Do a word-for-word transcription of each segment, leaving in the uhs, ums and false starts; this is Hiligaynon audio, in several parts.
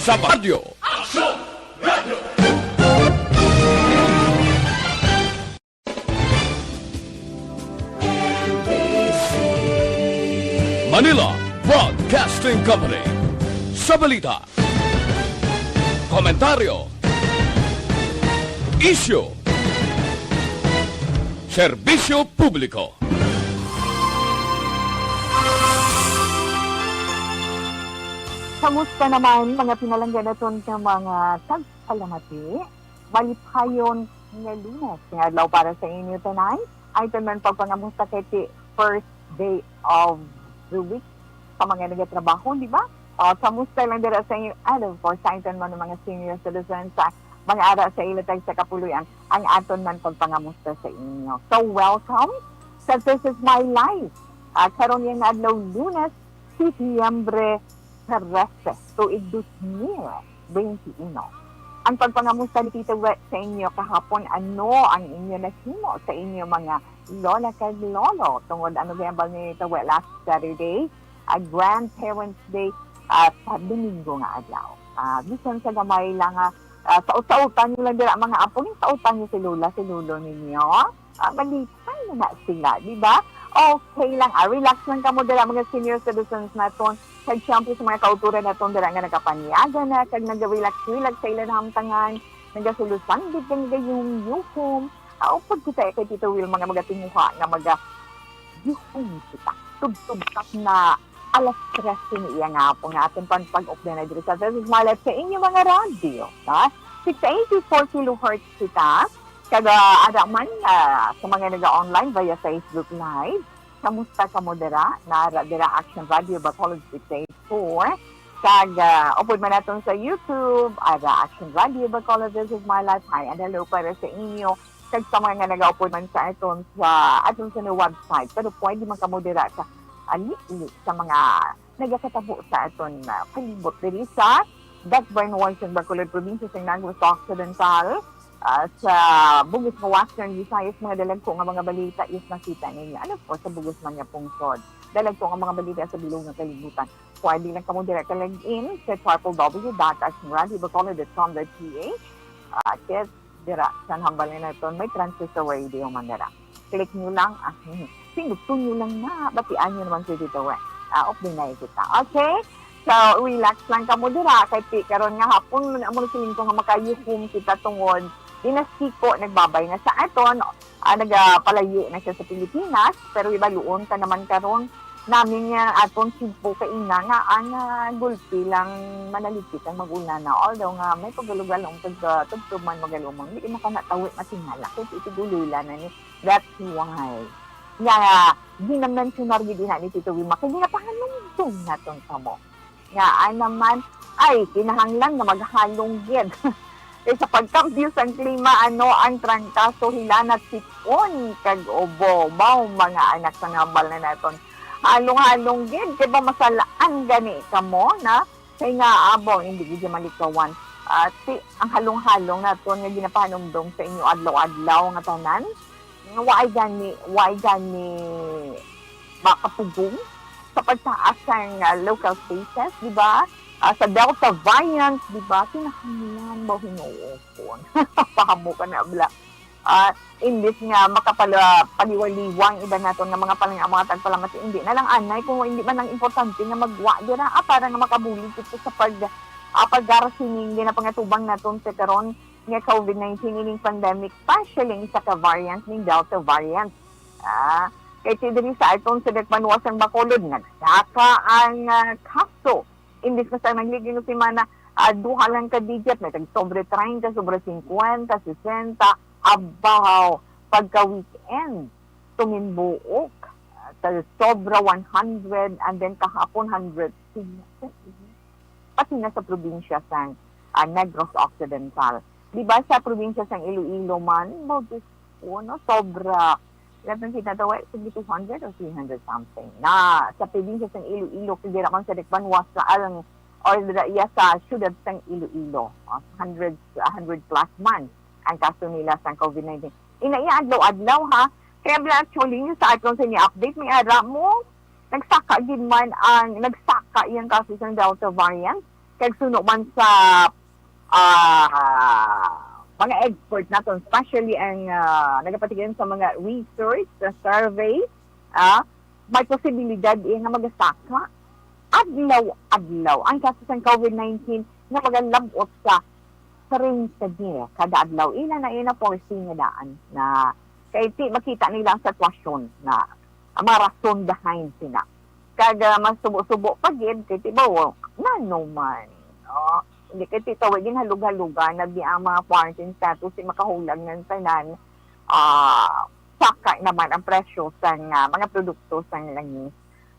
Sa Radyo. Manila Broadcasting Company. Sa balita, komentaryo, isyu, serbisyo publiko. Kamusta naman, mga pinalangga naton nga mga tagpalamati? Malipayon nga Lunes nga adlaw para sa inyo tanan. Ay man pagpangamusta kay ti first day of the week sa mga nagatrabaho, di ba? O, kamusta lang dira sa inyo? And of course, sa aton man mga senior citizens sa mga ara sa ila tag sa kapuloy-an, ang aton man pagpangamusta sa inyo. So, welcome sa This Is My Life. Ah, karon nga adlaw, Lunes, Setyembre trese, tuig dos mil bente uno. Ang pagpangamusta ni Tita Wet sa inyo kahapon, ano ang inyo nahimo sa inyo mga lola kag lolo? Tungod ano gihambal ni Tita Wet last Saturday, a grandparents day, at sa Domingo nga adlaw. Ah, bisan sa gamay lang nga, ah, saot-saotan nyo lang dira, mga apo, yung saotan nyo si lola, si lolo ninyo. Ah, malipay na na sila, di ba? Okay lang, ah, relax lang kamo dira, mga senior citizens naton. Kag syempre sa mga kauturan naton dira nga nagapanyaga na, kag naga-relax-relax sa ilang hamtangan, nagasulusang gid kag nagayuhom-yuhom. Ah, upod kita kay Tito Will, mga magatinguha nga maga yuhom kita. Tubtob kap na alas tres ini iya nga hapon nga aton pang pag-updan na diri sa This Is My Life sa inyo mga radyo, ha? Six eighty-four kilohertz kita. Kag, ah, ara man, ah, sa mga naga-online via Facebook Live, kamusta kamo dira? Nara dira Action Radio Bacolod six eight four. Kag, ah, upod man naton sa YouTube, ara Action Radio Bacolod, This Is My Life. Hi and hello para sa inyo. Kag sa mga nga nagaupod man sa aton sa aton sa new website, pero pwede man kamo dira sa ali-ali sa mga nagakatabo sa aton, ah, palibot diri sa Dakbayan, Washington, Bacolod, probinsya sa Negros Occidental, ah, sa bug-os nga Western Visayas, mga dalagko nga mga balita is makita ninyo. And of course, sa bug-os man nga pungsod, dalagko nga mga balita sa bilog nga kalibutan. Pwede lang kamo dira ka-log in sa triple W dot action radio bacolod dot com dot P H. Ah, kaya dira sa hambal nga naton, may transistor radio man dira. Click nyo lang, ah, hmm, pindutun nyo lang na, batian nyo naman si Tito Wet. Ah, update na kita. Okay? So, relax lang kamo dira, kay ti-, karon nga hapon, amo na siling ko nga makayuhom kita tungod, di na siko nagbabay na sa aton, ah, nagapalayo na siya sa Pilipinas, pero ibaluon ta naman karon, namin nga aton simpo kaina nga ang, ah, gulpi lang manalipit ang mag-ulan na. Although nga may paggalong-galong, pag, ah, tubtob man magalumang, di na kana tawi matingala kay itiguloy lang na ni. That's why nga ginamensionar gid na ni Tito Wima kay ginapahanumdom naton kamo. Nga, ay naman, ay, kinahanglan nga maghalong gid. Kay sa pagkambyo sang klima, ano ang trangkaso, hilanat, sipon, kag ubo? Mao, mga anak, sa hambal na naton. Halong-halong gid, kay ba masalaan gani kamo na? Kay nga, abo, hindi gid malikawan. Ah, ti, ang halong-halong naton nga ginapahanumdom sa inyo adlaw-adlaw nga tanan, nga waay gani, waay gani makapugong sa pagtaas sang, ah, local cases, di ba? Ah, sa Delta variant, di ba? Kinahanglan ba hinuon? Pahamo ka na, bla. Ah, imbis nga makapala-, paliwaliwang iban naton nga mga palang-, mga tagpalamati, hindi na lang anay kung hindi man lang importante nga magwa dira, ah, para nga makabulig kita sa pag-, ah, pagdara sining ginapangatuban naton sa karon nga COVID nineteen ining pandemic, especially sa ka-variant ning Delta variant. Ah, kay ti diri sa aton sa Dakbayan sang Bacolod, nagsaka ang, ah, kaso. Imbis nga sa nagliging nga semana, ah, duha lang ka digit, may tag sobre treinta, sobre cincuenta, sesenta, abaw, pagka weekend, tuminbuok, ah, sa sobra one hundred, and then kahapon, hundred. Pati na sa probinsya sang, ah, Negros Occidental. Di ba sa probinsya sang Iloilo man, mo, Diyos ko, no, sobra. Ilan ang kinatawa? Sige, two hundred or three hundred something. Na sa probinsya sang Iloilo, kay dira man sa Dakbayan, sa alang, or dira iya sa siyudad sang Iloilo. Ah, hundred, hundred plus man ang kaso nila sang COVID nineteen. Ina iya adlaw-adlaw, ha? Kaya bala, actually, yung sa aton sa ni update, may ara mo, nagsaka gid man ang, nagsaka iyang kaso sang Delta variant. Kag suno man sa, ah, mga expert naton, especially ang, ah, nagapatigayon sa mga research, sa survey, ah, may posibilidad iya nga magasaka adlaw-adlaw ang kaso sang COVID nineteen nga magalab-ot sa treinta mil kada adlaw. Ina na, ina foresee nga daan na kay ti makita nila ang sitwasyon na ang mga rason behind sina. Kag, ah, mas subo-subo pa gid kay ti ba, nano man, no? Hindi kay ti tawa ginhalog-halogan na di ang mga quarantine status, di makahulag ng tanan, ah, saka naman ang presyo sang, ah, mga produkto sang langis.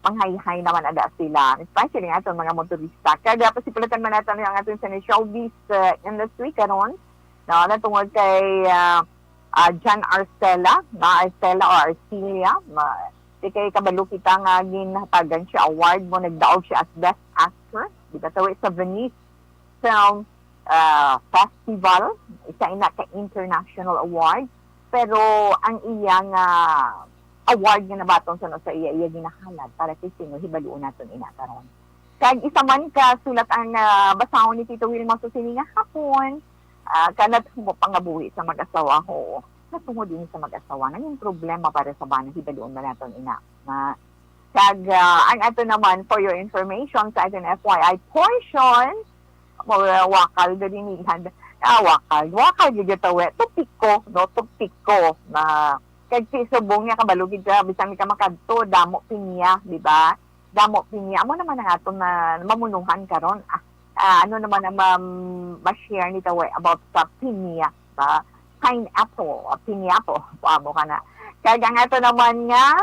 Manghayhay naman ada sila, especially nga aton mga motorista. Kag, ah, pasipulatan man natin ang aton sa showbiz, ah, industry karon, no? Natungod kay, ah, ah, John Arcela, na Arcela o Arcelia, ma-, di kay kabalo kita nga ginhatagan siya award mo, nagdaog siya as Best Actor, di ba, tawi sa Venice Film, ah, Festival, isa ina ka international award, pero ang iya nga award nga nabaton sa, sa iya, iya ginahalad para kay sino, hibaluon naton ina karon. Kag isa man ka sulat ang, ah, basahon ni Tito Wilmo sa sini nga hapon, ah, kanat mo pangabuhi sa mag-asawa ho. Natungod ini sa mag-asawa, naging problema para sa bana, hibaluon ba naton ina? Na, kag, ah, ang ato naman, for your information, sa aton F Y I portion, mo, ah, wakal diri ni Ihad. Ah, wakal. Wakal gid tawi. Topiko, no? Topiko na kag si subong niya kabalo gid ka, bisan di ka makadto, damo pinya, di ba? Damo pinya. Amo naman ang aton na mamunuhan karon. Ah, ah, ano naman ang ma-, ma-share ni tawi about sa pinya, ba? Pineapple, ah, pineapple. Amo ka na. Kag ang ato naman nga,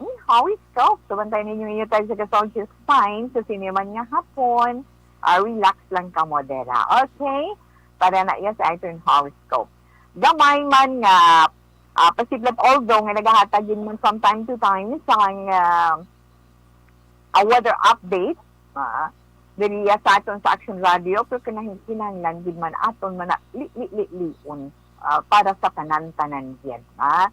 hmm, horoscope. Tubantayan ninyo inyo tayo sa Kasol Just Fine. So, sino man nga hapon, ah, relax lang ka mo dera. Okay? Para na iya sa aton horoscope. Gamay man nga, ah, pasidlot, although nga nagahatag gid man from time to time sang, ah, a weather update, ah, diri sa aton sa Action Radio, pero kinahang-, kinahanglan gid man aton man li, li, li, lion, ah, para sa tanan-tanan gid, ah.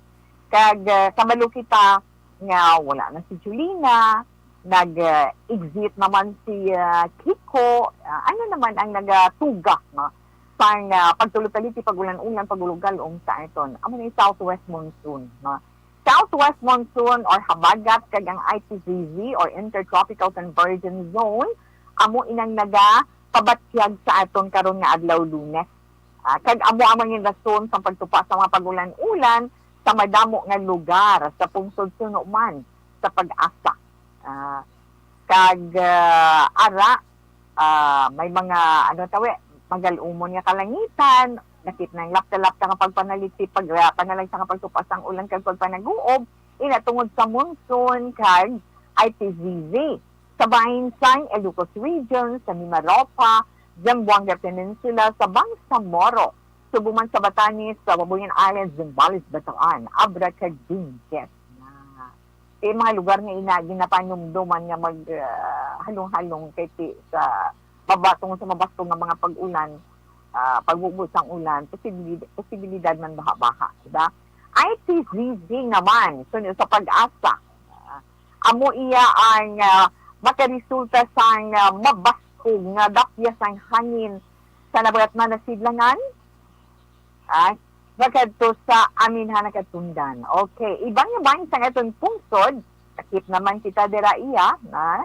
Kag, ah, kabalo kita nga wala na si Julina, nag, ah, exit naman si, ah, Kiko, ah, ano naman ang nagatuga, no? Sang, ah, pagtulog-taliti, pag-ulan-ulan, pag-ulog-galom sa aton. Amo ni southwest monsoon, no? Southwest monsoon or habagat kag ang I T Z Z or Intertropical Convergence Zone amo inang nagapabatyag sa aton karon nga adlaw Lunes. Ah, kag amo ang mga rason sa pagtupa sa mga pag-ulan-ulan sa madamo nga lugar sa pungsod suno man sa Pag-asa. Ah, kag, ah, ara, ah, may mga, ano tawi, magal-umon nga kalangitan, nakit na ang lapta-lapta nga pagpanaliti, pag, ah, panalagsa nga pagtupas sang ulan kag pagpanaguob, ina tungod sa monsoon kag I T Z Z. Sa bahin sang Ilocos Region, sa Mimaropa, Zamboanga Peninsula, sa Bangsamoro, subong man sa Batanes, sa Babuyan Islands, Zambales, Bataan, Abra, kag Benguet. Na, eh, mga lugar nga ina, ginapanumduman nga mag, ah, halong-halong kay ti, sa baba tungod sa mabastog nga mga pag-ulan, ah, pagbubo sang ulan, posibilid-, posibilidad man baha-baha, di ba? I T Z Z naman, so, sa Pag-asa, ah, amo iya ang, ah, makaresulta sang, ah, mabastog nga dapyas sang hangin sa nabagatnan nga sidlangan, ah, makadto sa Amihan, Katundan. Okay, iban nga bahin sang aton pungsod, takip naman kita dira iya, na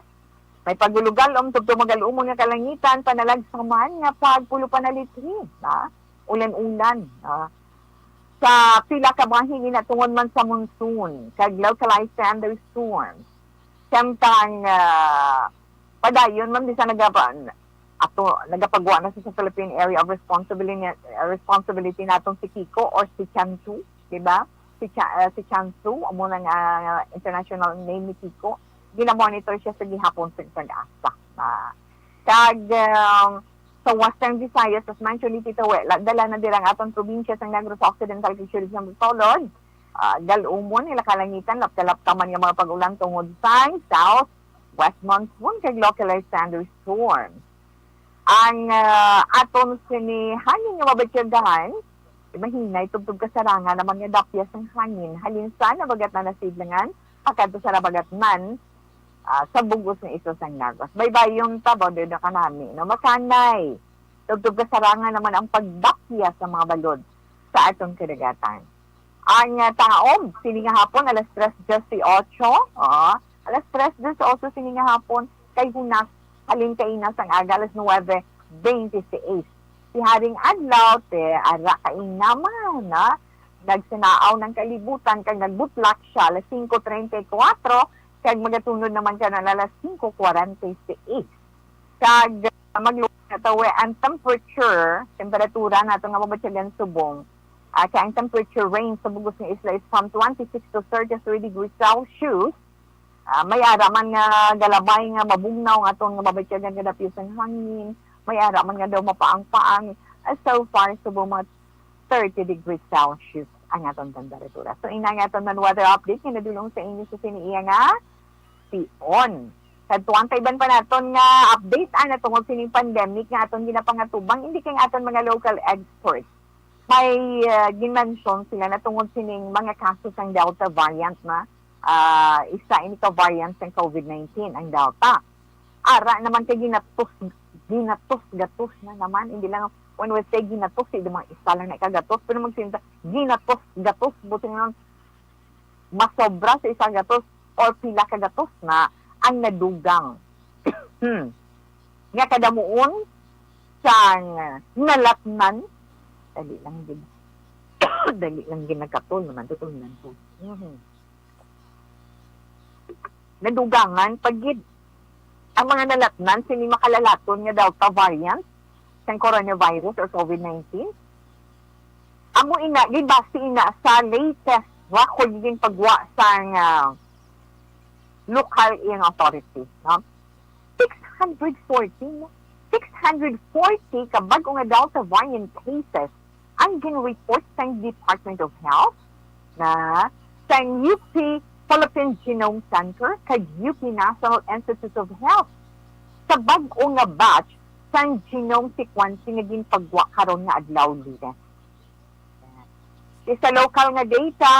may pag-ulog-galom, tubtob magal-umon nga kalangitan, panalagsa man nga pagpulo panaliti, na ulan-ulan, na sa pila ka bahin ina tungod man sa monsoon kag localized thunderstorms. Samtang, ah, padayon man bisan nagapa-, ato, nagapagwa na sa, sa Philippine Area of Responsibility, Responsibility naton si Kiko or si Chantu, di ba? Si Cha-, ah, si Chantu, amo na nga international name ni Kiko. Ginamonitor siya sa gihapon sa Pag-asa. Ah, kag, um, sa Western Visayas, as mentioned ni Tito Wela, dala na dira ang aton probinsya sa Negros Occidental kag Surigao, Bacolod. Ah, gal-umon nila kalangitan, lapta-lapta man nga mga pag-ulan tungod sa south west monsoon kag localized thunderstorm. Ang, ah, aton sini hangin nga mabatyagahan, mahinay tubtob kasarangan naman nga dapyas ang hangin halin sa nabagatnan nga sidlangan pakadto sa nabagatnan ah, sa bug-os nga isla sang Naga. Baybayon ta, border na kanami, no? Makanay. Tubtob kasarangan naman ang pagbakya sa mga balod sa aton kadagatan. Ang, ah, taob, sini nga hapon, alas tres dieciocho, oh, alas tres dieciocho sini nga hapon, kay hunas, halin kaina sang aga, alas nuwebe bente seis. Si Haring Adlaw, te, ara kaina man, ha? Nagsanaaw ng kalibutan, kag nagbutlak siya, alas singko treinta y cuatro, kag magatunod naman karon alas singko kwarenta y seis. Kag, ah, magluwas na tawi ang temperature, temperatura nato nga mabatyagan subong. Ah, kay ang temperature range sa bug-os nga isla is from twenty-six to thirty-three degrees Celsius. Ah, may ara man nga galabay nga mabugnaw nga aton nga mabatyagan nga dapyo sang hangin. May ara man nga daw mapaang-paang. Ah, so far, subong mga thirty degrees Celsius ang aton temperatura. So, ina nga aton man weather update nga nadulong sa inyo sa sini iya nga tion. Kadtuan ta iban pa naton nga update, ah, natungod sining pandemic nga aton ginapangatubang, hindi kay aton mga local experts. May, ah, ginmention sila natungod sining mga kaso sang Delta variant na, ah, isa ini ka variant sang covid nineteen, ang Delta. Ara naman kay ginatos, ginatos-gatos na naman. Hindi lang, when we say ginatos, hindi mga isa lang na ikagatos, pero magsinta, ginatos-gatos, buti nga masobra sa isa gatos or pila ka gatos na ang nadugang. Hmm. Nga kadamuon sang nalatnan, dali lang gid. Dali lang gid nagkatol naman, tutulnan ko. Mhm. Nadugangan pa gid ang mga nalatnan sini makalalaton nga Delta variant sang coronavirus or covid nineteen. Amo ina, gibase ina sa latest record nga ginpagwa sang, ah, lokal iyang authority, no? Six hundred forty, no? Six hundred forty ka bag-o nga Delta variant cases ang gin-report sang Department of Health, na sang U P Philippine Genome Center kag U P National Institute of Health sa bag-o nga batch sang genome sequencing nga ginpagwa karon nga adlaw, Lunes. Sa local nga data,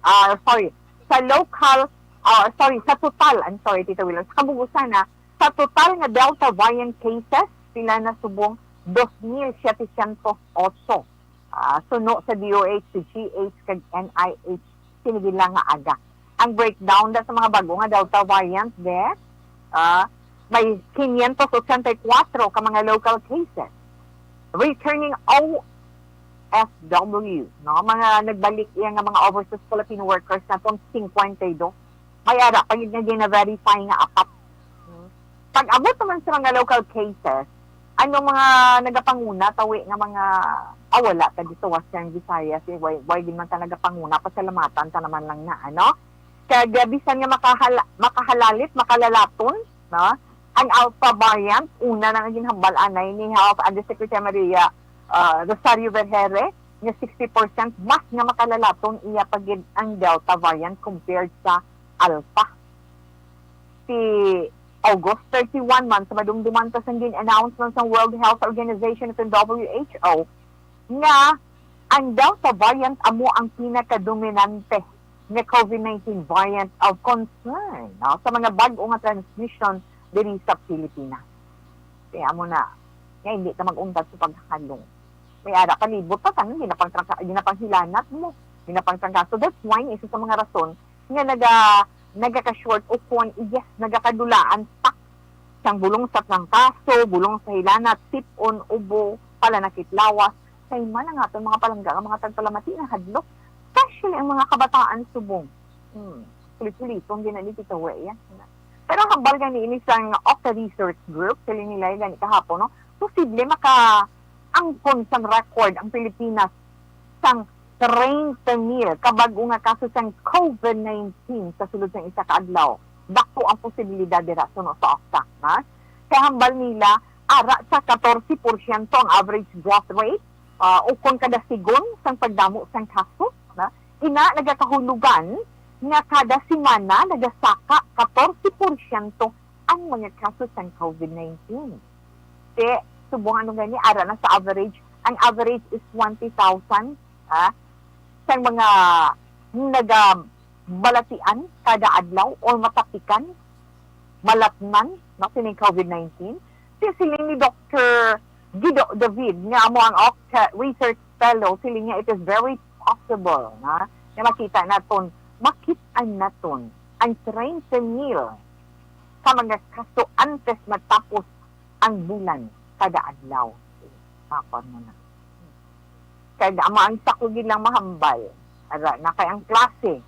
ah, sorry, sa local, ah, sorry, sa total, I'm sorry, Tita Willow, sa kabugusan na, sa total nga Delta variant cases, sila na subong dos mil setecientos ocho. Ah, suno sa D O H, sa G H, kag N I H, sini gid lang nga aga. Ang breakdown da sa mga bago nga Delta variant, de, ah, may quinientos ochenta y cuatro ka mga local cases. Returning O F W, no? Mga nagbalik iya nga mga overseas Filipino workers naton, cincuenta y dos. May ara pa gid nga gina-verify nga apat. Hmm. Pag-abot naman sa mga local cases, ano mga nagapanguna tawi nga mga, ah, wala ta di sa Western Visayas, eh, why, why di man ta nagapanguna, pasalamatan ta naman lang na, ano? Kag, ah, bisan nga makahala-, makahalalit, makalalaton, no? Ang Alpha variant, una na nga ginhambal anay ni Health Undersecretary Maria, ah, Rosario Vergeire, nga sixty percent mas nga makalalaton iya pa gid ang Delta variant compared sa Alpha. Si August thirty-one man, sa madumduman pa sang gin-announce man sang World Health Organization, itong W H O, nga ang Delta variant amo ang pinakadominante nga covid nineteen variant of concern, no, sa mga bag-o nga transmission diri sa Pilipinas. Kaya amo na nga hindi ta mag-untat sa paghalong. May ara palibot pa, sang ginapangtrangka-, ginapanghilanat mo, ginapangtrangkaso. That's why isa sa mga rason nga naga-, nagaka-short o kung, yes, nagakadulaan pa sang bulong sa trangkaso, bulong sa hilanat, sip-on, ubo, palanakit lawas, kay man ang aton mga palangga nga mga tagpalamati nahadlok, especially ang mga kabataan subong. Hmm. Kulit-kuliton din na ni Tito Wea. Pero hambal gani ini sang Okta Research Group, siling nila gani kahapon, no? Posible maka-angkon sang record ang Pilipinas sang treinta mil ka bag-o nga kaso sang covid nineteen sa sulod sang isa ka adlaw. Dako ang posibilidad dira suno sa Okta, ha? Kay hambal nila, ara sa katorse porsyento ang average growth rate, ah, ukon kada sigon sang pagdamo sang kaso, na ina nagakahulugan nga kada semana nagasaka katorse porsyento ang mga kaso sang covid nineteen. Kay subong ano gani, ara na sa average, ang average is twenty thousand, ha, sang mga nagabalatian kada adlaw or matapikan. malatnan, no, sining COVID nineteen. Si siling ni Doctor Guido David, nga amo ang Octa research fellow, siling niya it is very possible na, na makita naton, makit-an naton ang treinta mil ka mga kaso antes matapos ang bulan kada adlaw. Ako mo na. Kag amo ang sa ko gid lang mahambal. Ara na kay ang klase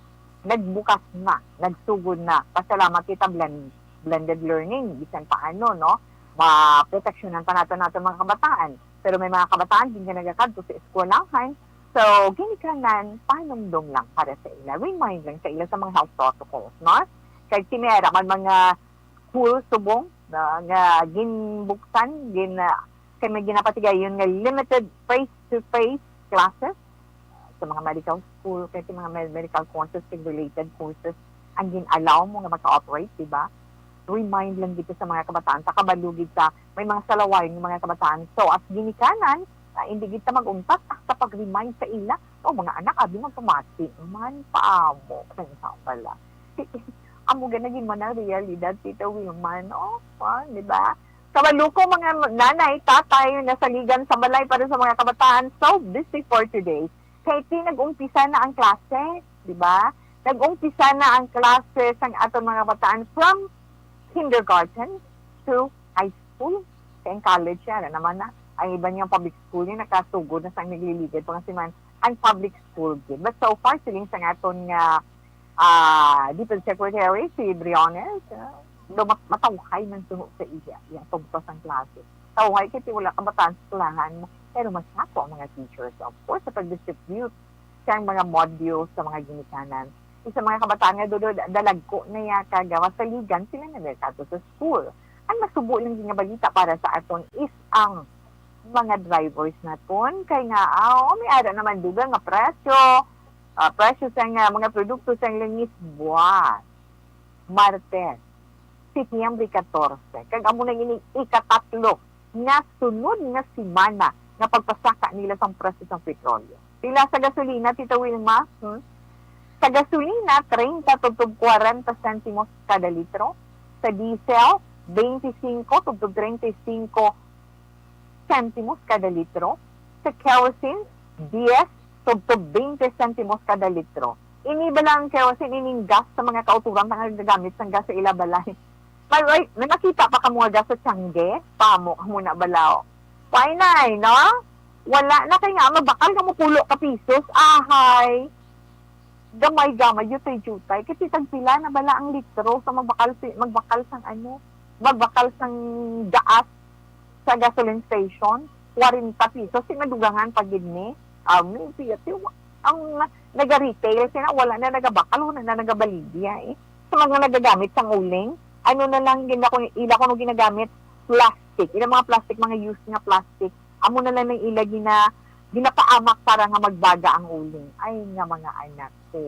nagbukas na, nagsugod na. Pasalamat kita blend, blended learning, bisan paano, no? Maproteksyonan pa nato nato mga kabataan. Pero may mga kabataan din nga nagakadto sa eskwelahan. So, ginikanan, panumdom lang para sa ila. Remind lang sa ila sa mga health protocols, no? Kay si may ara man mga school subong na, nga ginbuksan, gin, ah, kay may ginapatigayon nga limited face-to-face classes sa mga medical school, kay sa mga med-, medical courses, kay related courses, ang gin-allow mo nga maka-operate, di ba? Remind lang dito sa mga kabataan, sa kabalo gid sa may mga salawayon ng mga kabataan. So, as ginikanan, ah, hindi kita mag-untat sa pag-remind sa ila. Oh, mga anak, abi, magpamati man, paamo, kaya sa pala. Amo gani gid man ang realidad, Tita Wilma, no? Ah, di ba? Kabalo ko, mga nanay, tatay, nasaligan sa balay para sa mga kabataan. So busy for today. Kay ti nag-umpisa na ang klase, di ba? Nag-umpisa na ang klase sang aton mga kabataan from kindergarten to high school. Kay ang college yan, na naman na. Ang iban nga public school yan, nakasugod na sa nagliligad pa nga si man ang public school gid. But so far, siling sa aton nga, ah, Defense Secretary, si Briones, ah, do mat-, matawhay man suno sa iya, yung tugpas ang klase. Tawhay kay ti wala kabataan sa eskwelahan, pero masako ang mga teachers, of course, sa pag-distribute sa mga modules sa mga ginikanan. Isa mga kabataan nga dudo, da-, dalagko na ya, kag masaligan sila na nagkadto sa school. Ang masubo lang nga balita para sa aton is ang mga drivers naton, kay nga, ah, oh, may ara naman dugang nga presyo, ah, presyo sa nga mga produkto sa langis buwas, Martes, Setyembre katorse. Kag amo na ini ikatatlo nga sunod nga semana nga pagpasaka nila sang presyo sang petrolyo. Pila sa gasolina, Tita Wilma? Hmm? Sa gasolina, treinta tubtob kwarenta sentimos kada litro. Sa diesel, twenty-five tubtob treinta y cinco sentimos kada litro. Sa kerosene, diyes tubtob twenty sentimos kada litro. Ini bala ang kerosene, ining gas sa mga kauturan nga nagagamit sang gas sa ila balay. May, may, may makita pa kamo nga gas sa Tiangge? Paamo kamo na bala, oh. Why na, no? Wala na kay nga, mabakal ka mo pulo ka pisos. Ahay. Gamay-gamay, jutay-jutay. Kasi tagpila na bala ang litro sa magbakal si, magbakal sang ano, magbakal sang gaas sa gasoline station, kwarenta pisos, si madugangan pa gid ni. Ah, maybe, ati, wa-, ang naga-retail sila, wala na nagabakal, wala na nagabaligya, eh. Sa mga nagagamit sang uling, ano na lang gina ko, ila ko no ginagamit, plastic. Ila mga plastic, mga used nga plastic. Amo na lang ang ila gina-, ginapaamak para nga magbaga ang uling. Ay, nga mga anak ko.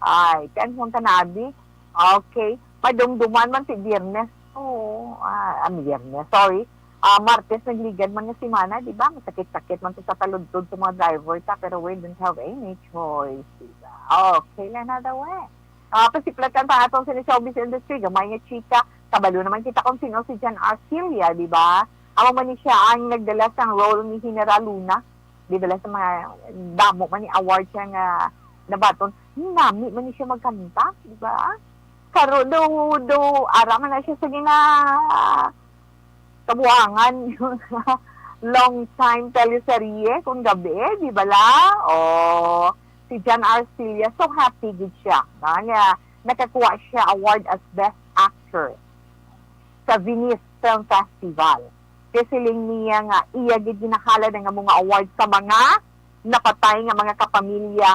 Ay, kan kung tanabi. Okay. Madumduman man si Biyernes. Oo, ah, ah, Biyernes, sorry. Ah, Martes, nagligad man nga semana, di ba? Masakit-sakit man to sa taludtod sa mga driver ta, pero we don't have any choice, di ba? Okay, another way. Ah, pasiplatan pa atong sa showbiz industry, gamay nga chika. Kabalo naman kita kung sino si John Arcilia, di ba? Amo man ni siya ang nagdala sang role ni General Luna. Di bala sa mga damo man ni award siya nga nabaton. Nami man ni siya magkanta, di ba? Karo do, do, ara man na siya sa gina-, kabuangan. Long time teleserye kung gabi, di bala? O, si John Arcilia, so happy gid siya, no, nga nakakuha siya award as Best Actor sa Venice Film Festival. Kay siling niya nga iya gid ginahalad ang amo nga award sa mga napatay nga mga kapamilya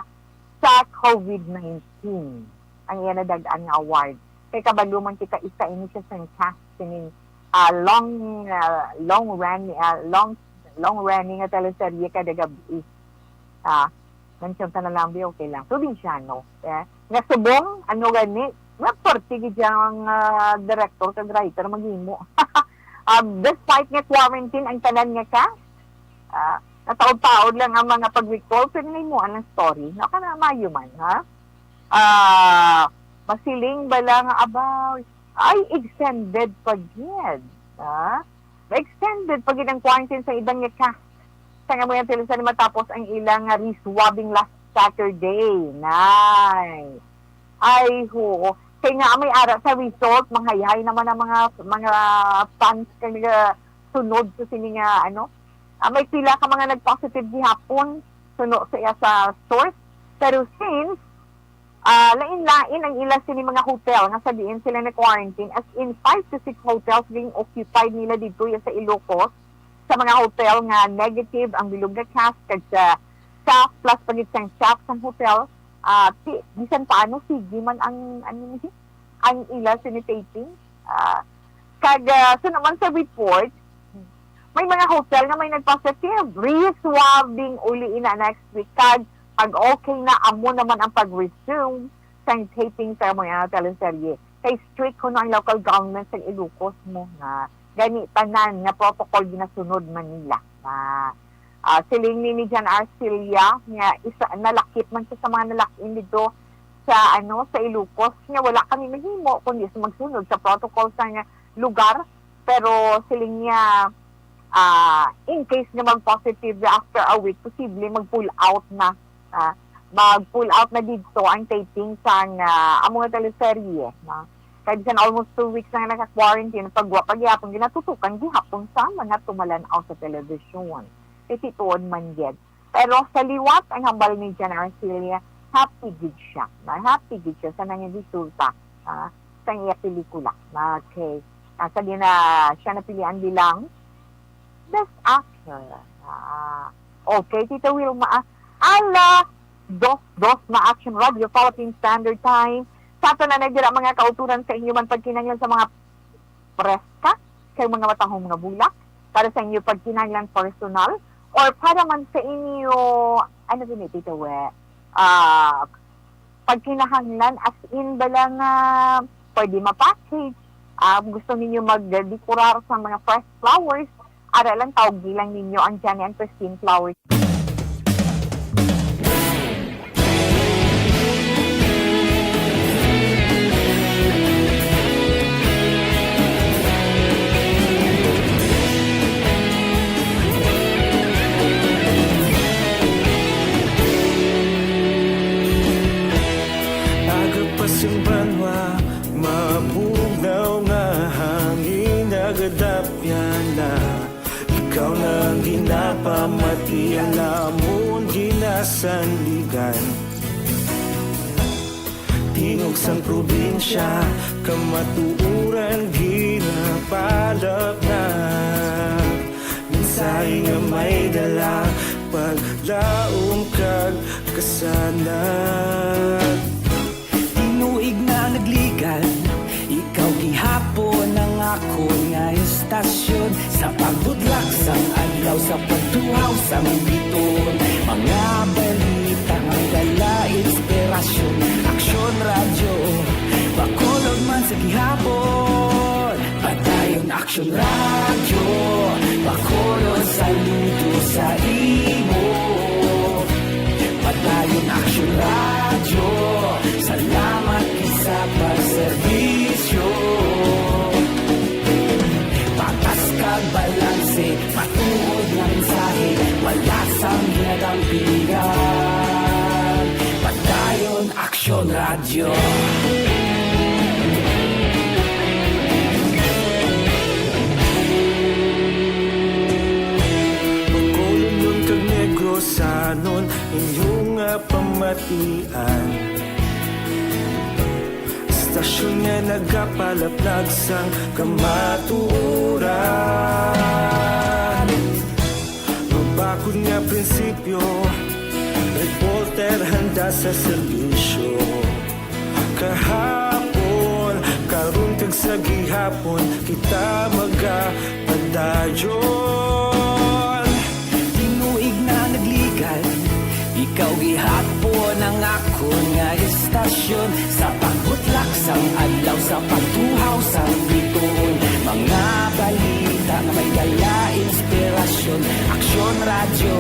sa COVID nineteen. Ang iya nadag-an nga award. Kay kabalo man kita, isa ini siya sa cast sining, ah, long, ah, long run, ah, long, long running nga teleserye kada gabi. Ah, mention ta na lang, bi, okay lang. Probinsyano. Eh, nga subong, ano gani, nga parte gid siya ang, ah, director kag writer maghimo. Ah, despite nga quarantine ang tanan nga cast, ah, nataod-taod lang ang mga pag-recall, pero nahimo ang story. No, kana maayo man, ha? Ah, masiling bala nga, abaw, Ay, extended pa gid, ha? Extended pa gid ang quarantine sa iban nga cast sa among teleserye matapos ang ilang nga reswabbing last Saturday. Nay. Ay, ho. Kay nga may ara sa result, manghayhay naman ang mga, mga fans kay nga sunod sa sini nga, ano, ah, may pila ka mga nag-positive gihapon, suno sa iya sa source. Pero since, ah, lain-lain ang ila sini mga hotel nga sa diin sila na-quarantine, as in five to six hotels being occupied nila dito ya sa Ilocos, sa mga hotel nga negative ang bilog nga cast, kag sa staff, plus pa gid sang staff sang hotel, ah, ti-, bisan paano, sige man ang, ano ni, ang ila sini taping. Ah, kag, ah, so naman sa report, may mga hotel nga may nagpositive. Reswabbing uli ina next week. Kag pag okay na, amo naman ang pag-resume sang taping sa mga teleserye. Kay strict kuno ang local government sa Ilocos mo nga gani tanan nga protocol ginasunod man nila. Na, ah, siling ni, ni Jan Arcilia nga isa, nalakip man siya sa mga nalak-in dito sa, ano, sa Ilocos, nga wala kami mahimo kundi sa magsunod sa protocol sa nga lugar. Pero siling niya, ah, in case nga mag-positive na after a week, posible mag-pull out na. Ah, mag-pull out na dito ang taping sang, ah, amo nga teleserye, no? Kay bisan almost two weeks na nga naka-quarantine, pagwa pa gihapon, ginatutukan gihapon sa mga tumalan-aw sa telebisyon. Kay tituon man gid. Pero sa liwat, ang hambal ni Jan Arcilia, happy gid siya. Na happy gid siya sa nangin resulta, ah, sa iya pelikula. Okay. Ah, sa di na siya napilian bilang Best Actor. Ah, okay, Tita Wilma. Ah, ala, dos, dos na Action Radio, Philippine Standard Time. Sa ato na nagdira mga kauturan sa inyo man pagkinahanglan sa mga preska, kay mga matahom nga bulak, para sa inyo pagkinahanglan personal, or para man sa inyo, ano gini, Tita We? Ah, pagkinahanglan, as in, bala nga pwede ma-package. Ah, gusto ninyo magdekorar sa mga fresh flowers, ara lang, tawgi lang ninyo ang Johnny and Christine Flowers. Aga pa sing banwa, mabugnaw nga hangin, nagadapyan na. Ikaw na ang ginapamati, ang amon ginasandigan. Tingog sang probinsya, kamatuoran ginapalapnag. Mensahe nga may dala, paglaom kag kasanag. Tinuig na nagligan, ikaw gihapon ang akon nga istasyon. Sa pagbutlak sang adlaw, sa pagtuhaw sang biton, mga balita nga dala inspirasyon. Aksyon Radyo, Bacolod man sa gihapon. Padayon Aksyon Radyo, Bacolod, saludo sa imo. Padayon Aksyon Radyo, salamat gid sa pagserbisyo. Patas kag balanse, matuod nga mensahe, wala sang ginadampingan. Padayon Aksyon Radyo. Bacolodnon kag Negrosanon, inyo nga pamatian. Istasyon nga nagapalaplag sang kamatuoran. Mabakod nga prinsipyo, reporter handa sa serbisyo. Kahapon, karon, kag sa gihapon, kita magapadayon. Tinuig na nagligan, ikaw gihapon ang akon nga istasyon. Sa pagbutlak sang adlaw, sa pagtuhaw sang biton, mga balita nga may dala inspirasyon. Aksyon Radyo,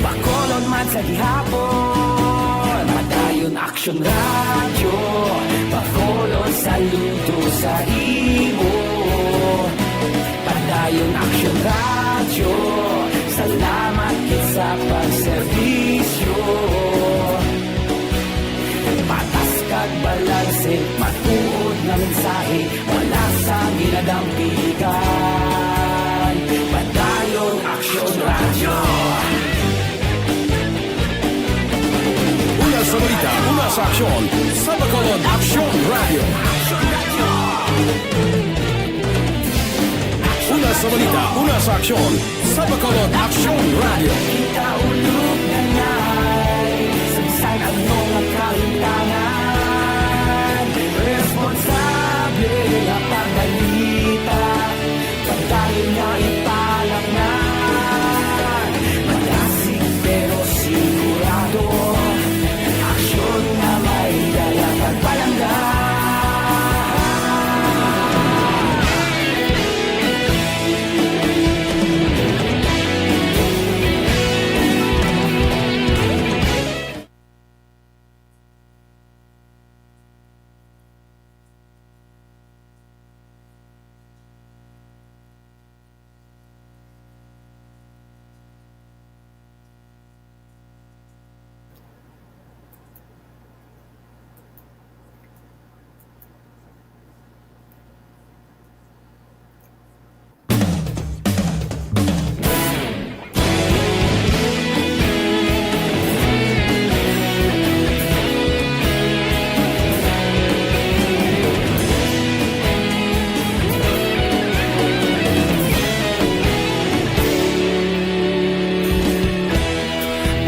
Bacolod man sa gihapon. Padayon Action Radio, Bacolod, saludo sa imo. Padayon Action Radio, salamat gid sa pagserbisyo. Patas kag balanse, matuod nga mensahe, wala sang ginadampigan. Padayon Action Radio. Una sa balita, una sa aksyon, sa Bacolod Action Radio. Una sa balita, una sa aksyon, sa Bacolod Action Radio. Kita ulog na ngay, sagsag ang mga kahintangan. Responsable nga pagbalita, pagdali nga ipalaknag. Malasig pero sigurado, aksyon nga may dala kag palangga.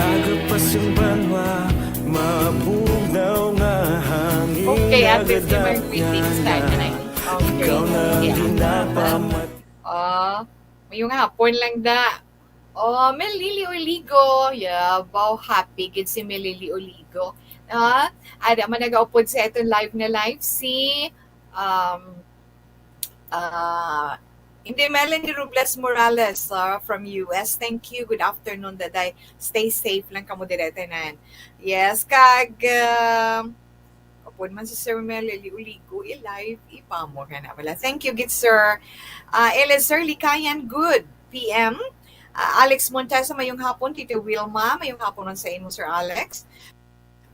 Agapas ang banwa, mabugnaw nga hangin. Okay, Ate Zimmer, greetings, Tatay. Okay. Ikaw na ginapamat- Oh, mayong hapon lang da. Oh, Melili Oligo. Yeah, wow, happy gid si Melili Oligo. Ah, ada man nagaupod sa aton live na live si, um, ah, hindi, Melanie Robles Morales, ah, from U S. Thank you. Good afternoon, Daday. Stay safe lang kamo dire tanan. Yes, kag, ah, upod man si Sir Melili Oligo, i-live, ipamo ka na pala. Thank you, good sir. Ah, Eliezer Likayan, good P M. Ah, Alex Montesa, mayong hapon. Tita Wilma, mayong hapon man sa imo, Sir Alex.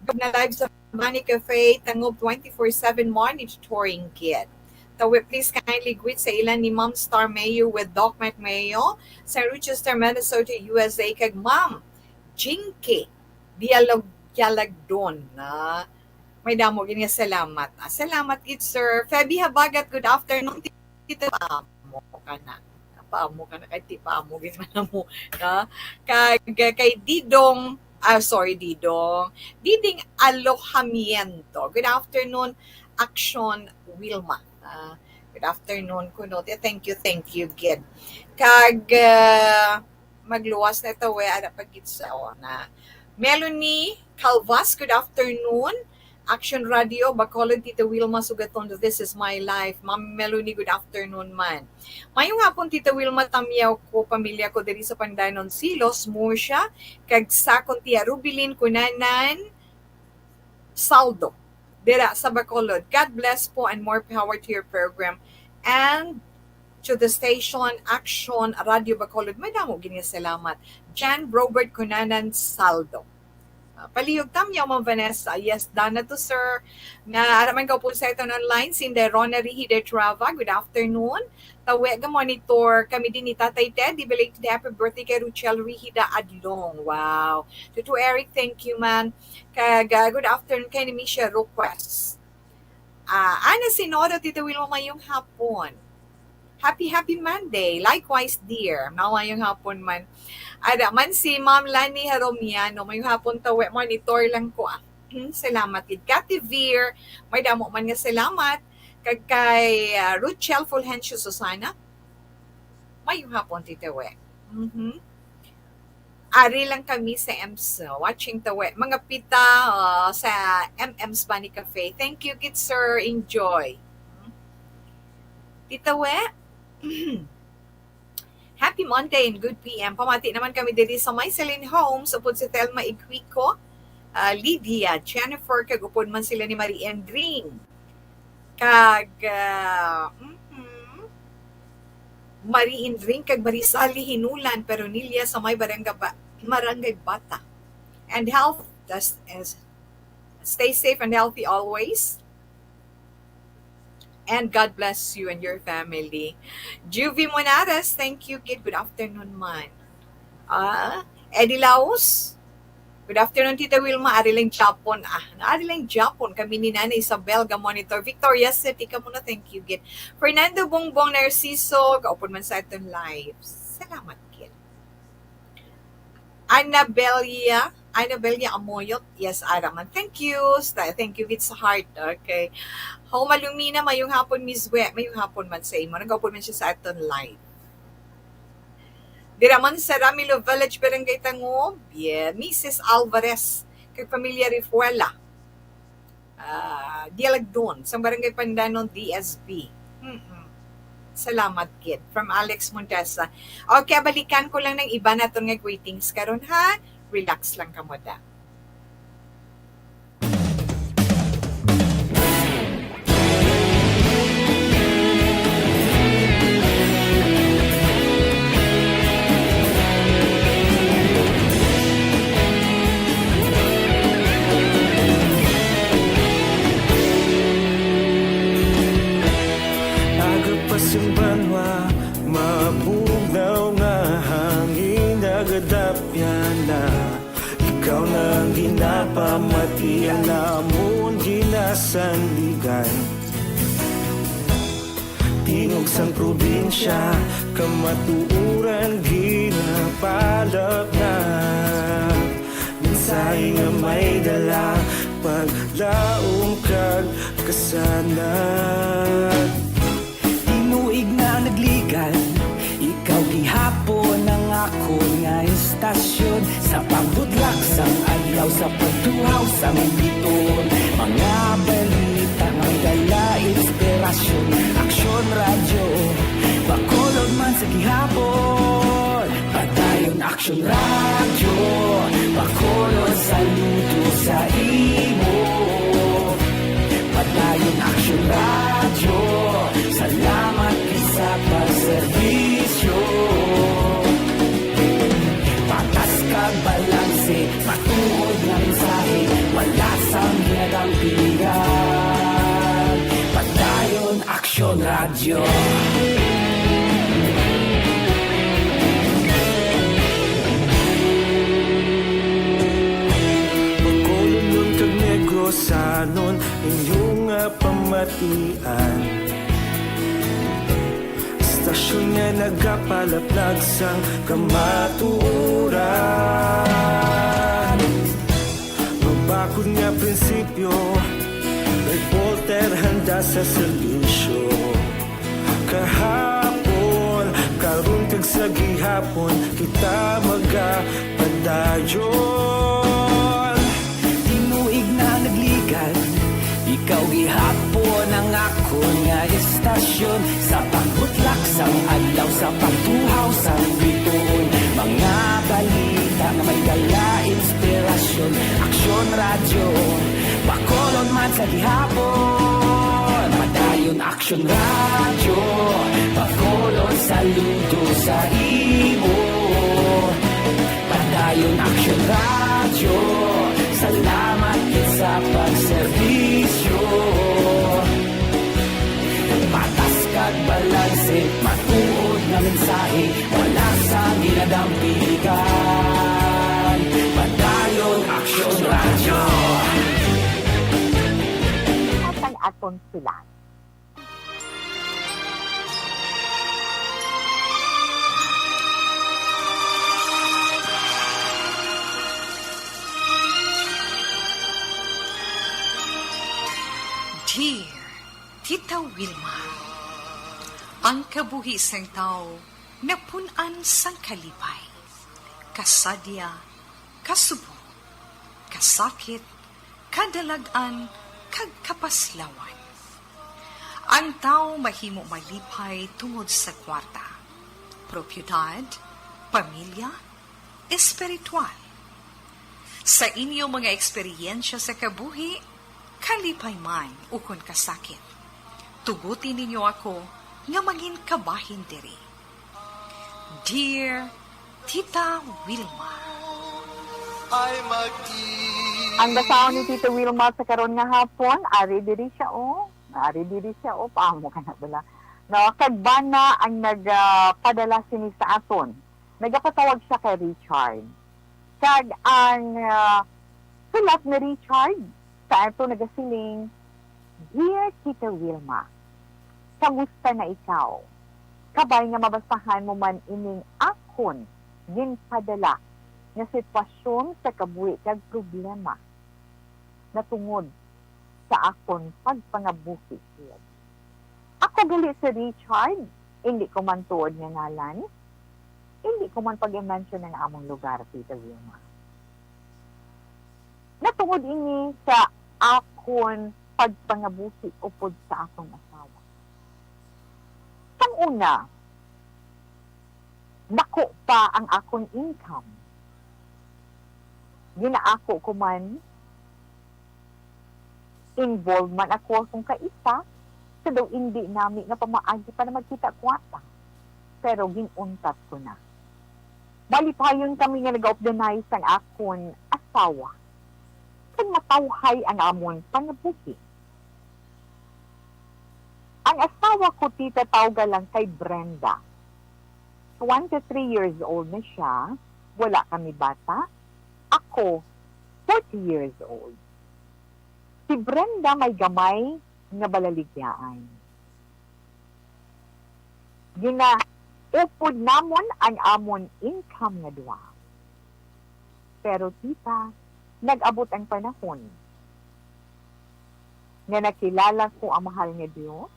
Good na live sa Bani Cafe, Tangub twenty-four seven monitoring gid. Tawi, please kindly greet sa ilan ni Ma'am Star Mayo with Doc Mac Mayo, sa Rochester, Minnesota, U S A, kag Ma'am Jinky Dialog-, Dialagdon. Ah, may damo gid nga salamat. Ah, salamat gid, sir. Feby Habagat, good afternoon. Tita, paamo ka na. Paamo ka na kay ti paamo gid man mo, no? Kag, uh, kay Didong, ah, sorry, Didong. Diding Alojamiento. Good afternoon, Action Wilma. Ah, good afternoon kuno. Thank you, thank you gid. Kag, ah, magluwas na ito, we, ana pa gid sa una. Melanie Calvas, good afternoon. Action Radio, Bacolod, Tita Wilma Sugaton, This Is My Life. Ma'am Melanie, good afternoon man. Mayong hapon, Tita Wilma, tamyaw ko, pamilya ko diri sa Pandanon, Silos, Murcia, kag sa akon Tia Rubilin Kunanan Saldo, dira sa Bacolod. God bless po and more power to your program and to the station Action Radio Bacolod. Madamo gid nga salamat. Jan Robert Kunanan Saldo. Ah, palihog tamyaw, Ma'am Vanessa. Yes, dana to, sir. Nga, ara man ka po sa iton online, si Inday Rona Rihide Trava. Good afternoon. Tawi, ga-monitor kami din ni Tatay Ted. Di belated happy birthday kay Ruchel Rihida Adlong. Wow. Tutu Eric, thank you, man. Kag, ah, good afternoon kay ni Misha Roquest. Ah, Ana Sinodo, Tita Wilma, mayong hapon. Happy, happy Monday. Likewise, dear. Mayong hapon man. Ada man si Ma'am Lani Jaromiano. Mayong hapon, tawi, monitor lang ko, ah. Hmm, salamat gid. Cathy Veer, may damo man nga salamat. Kag kay, ah, Ruchel Fulgencio Susana. Mayong hapon, Tita We. Mhm. Ari lang kami sa M S, watching the we-, mga pita, ah, sa M M's Bani Cafe. Thank you, good sir. Enjoy. Tita We, happy Monday and good P M. Pamati naman kami diri sa Myceline Homes, upod si Thelma Igwico. ah, Lydia, Jennifer, kag upod man sila ni Marie Endring. Kag, ah, mhm, Marie Endring kag Marie Sally Hinulan Peronilla sa may Barangay Ba-, Barangay Bata. And health, just as, stay safe and healthy always. And God bless you and your family. Juvie Monares, thank you, gid. Good afternoon man. Ah, Eddie Laos, good afternoon, Tita Wilma. Ari lang Japon. Ah, ari lang Japon kami ni Nanay Isabel ga monitor. Victoria City, kamo na, thank you, gid. Fernando Bongbong Narciso, kaupod man sa aton live. Salamat, gid. Annabelia, Annabelia Amoyot, yes, ara man. Thank you. Sta-, thank you, it's heart. Okay. Ho, Malumina, mayong hapon, Miss We. Mayong hapon man sa imo. Nagaupod man siya sa aton live. Dira man sa Ramilo Village, Barangay Tangub, yeah, Missus Alvarez, kag Pamilya Refuela. Ah, Dialagdon, sa Barangay Pandanon, D S B. Mm-mm. Salamat, gid. From Alex Montesa. Okay, balikan ko lang ng iba naton nga greetings karon, ha? Relax lang kamo, da. Aga pa sing banwa, mabugnaw nga hangin, nagadapyan na. Ikaw na ang ginapamatian namon, ginasandigan. Tingog sang probinsya, kamatuoran ginapalapnag. Mensahe nga may dala, paglaom kag kasanag. Tinuig na nagligad, ikaw gihapon ang akon nga istasyon. Sa pagbutlak sang adlaw, sa pagtuhaw sang bituon, mga balita nga may dala inspirasyon. Aksyon Radyo, Bacolod man sa gihapon. Padayon Aksyon Radyo, Bacolod, saludo sa imo. Padayon Aksyon Radyo, salamat gid sa pagserbisyo. Patas kag balanse, matuod nga mensahe, wala sang ginadampigan. Padayon Aksyon Radyo. Bacolod kag Negrosanon, inyo nga pamatian. Istasyon nga nagapalaplag sang kamatuoran. Mabakod nga prinsipyo, reporter handa sa serbisyo. Kahapon, karon kag sa gihapon, kita magapadayon. Tinuig na nagligad, ikaw gihapon ang akon nga istasyon. Sa pagbutlak sang adlaw, sa pagtuhaw sang bituon, mga balita nga may dala inspirasyon. Aksyon Radyo, Bacolod man sa gihapon. Padayon Aksyon Radyo, Bacolod, saludo sa imo. Padayon Aksyon Radyo, salamat gid sa pagserbisyo. Patas kag balanse, matuod nga mensahe, wala sang ginadampigan. Padayon Aksyon Radyo. At ang atong sulat. Dear Tita Wilma, ang kabuhi sang tawo napun-an sang kalipay, kasadya, kasubo, kasakit, kadalag-an, kag kapaslawan. Ang tawo mahimo malipay tungod sa kwarta, propiedad, pamilya, espiritual. Sa inyo mga eksperyensya sa kabuhi, kalipay man ukon kasakit, tuguti ninyo ako nga mangin kabahin diri. Dear Tita Wilma. Ang basahon ni Tita Wilma sa karon nga hapon, ari diri siya, oh. Ari diri siya, oh. Paamo ka na bala. No, kag bana ang nagpadala sini sa aton. Nagapatawag siya kay Richard. Kag ang, ah, sulat ni Richard sa ato nagasiling, "Dear Tita Wilma, kamusta na ikaw? Kabay nga mabasahan mo man ining akon ginpadala nga sitwasyon sa kabuhi kag problema natungod sa akon pagpangabuhi gid." Ako gali si Richard, indi ko man tuod nga ngalan, indi ko man pag-i-mention ang among lugar, Tita Wilma. Natungod ini sa akon pagpangabuhi upod sa akong asawa. Sang una, dako pa ang akon income. Ginaako ko man, involved man ako akong kaisa, sa daw indi nami nga pamaagi para magkita kwarta. Pero gin-untat ko na. Malipayon kami nga nagaupdanay sang akon asawa, kag matawhay ang amon pangabuhi. Ang asawa ko, tita, tawga lang kay Brenda. Twenty-three years old na siya, wala kami bata. Ako, forty years old. Si Brenda may gamay nga balaligyaan. Ginaupod namon ang amon income nga duha. Pero, tita, nag-abot ang panahon nga nakilala ko ang mahal nga Dios,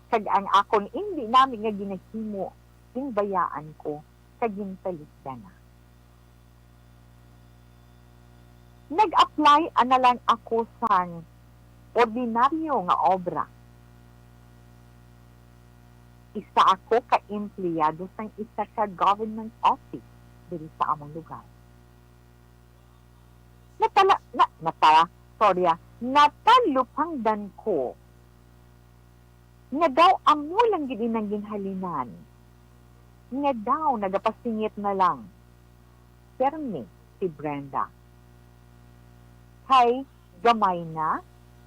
kag ang akon indi nami nga ginahimo, ginbayaan ko kag ginpaligdan na. Nag-apply ana lang ako sang ordinaryo nga obra. Isa ako ka empleyado sang isa ka government office diri sa among lugar. Natala-, na-, natala-, sorry, ah, natalupangdan ko nga daw amo lang gid inang ginhalinan, nga daw nagapasingit na lang. Permi si Brenda. Kay gamay na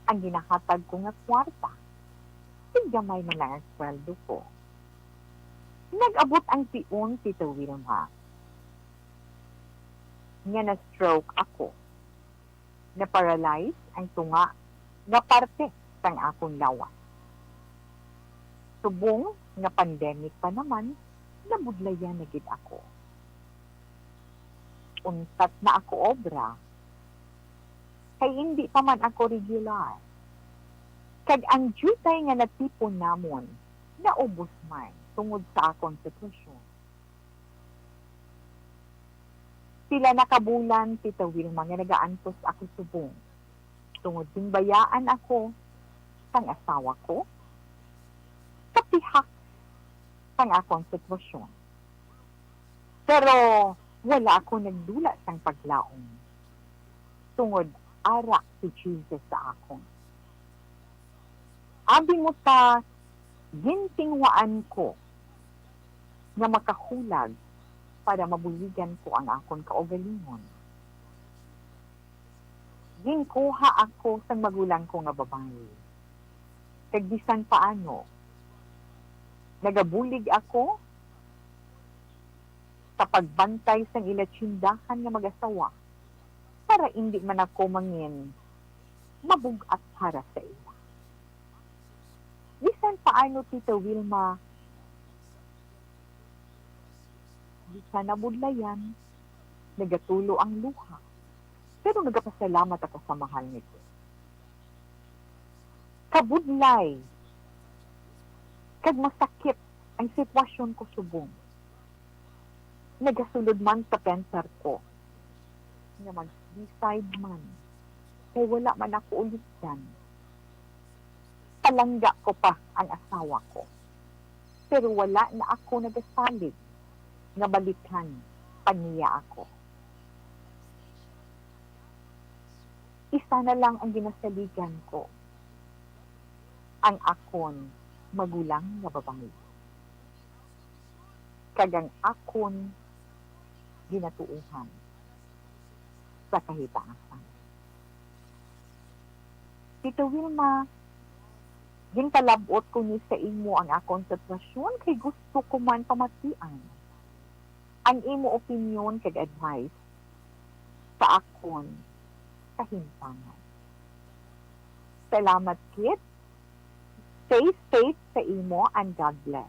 ang ginahatag ko nga kwarta. Kay gamay man lang ang sweldo ko. Nag-abot ang tion, Tita Wilma, nga na-stroke ako. Na-paralyze ang tunga nga parte sang akon lawas. Subong nga pandemic pa naman, nabudlayan na gid ako. Untat na ako obra, kay indi pa man ako regular. Kag ang diutay nga natipon namon naubos man tungod sa akon sitwasyon. Pila na ka bulan, Tita Wilma, nga nagaantos ako subong tungod ginbayaan ako sang asawa ko sa pihak sang akon sitwasyon. Pero wala ako nagdula sang paglaom, tungod ara si Jesus sa akon. Abi mo ta, gintinguhaan ko nga makahulag para mabuligan ko ang akon kaugalingon. Ginkuha ako sang magulang ko nga babayi, kag bisan paano, nagabulig ako sa pagbantay sang ila tsindahan nga mag-asawa, para indi man ako mangin mabug-at para sa ila. Bisan paano, Tita Wilma, bisan nabudlayan, nagatulo ang luha, pero nagapasalamat ako sa mahal nga Dios. Kabudlay kag masakit ang sitwasyon ko subong. Nagasulod man sa pensar ko nga mag-suicide man kay wala man ako ulitan, palangga ko pa ang asawa ko. Pero wala na ako nagasalig nga balikan pa niya ako. Isa na lang ang ginasaligan ko, ang akon magulang nga babayi, kag ang akon ginatuohan sa kahitaasan. Tita Wilma, ginpalab-ot ko ni sa imo ang akon sitwasyon kay gusto ko man pamatian ang imo opinyon kag advice sa akon kahimtangan. Salamat gid. Stay safe sa imo and God bless.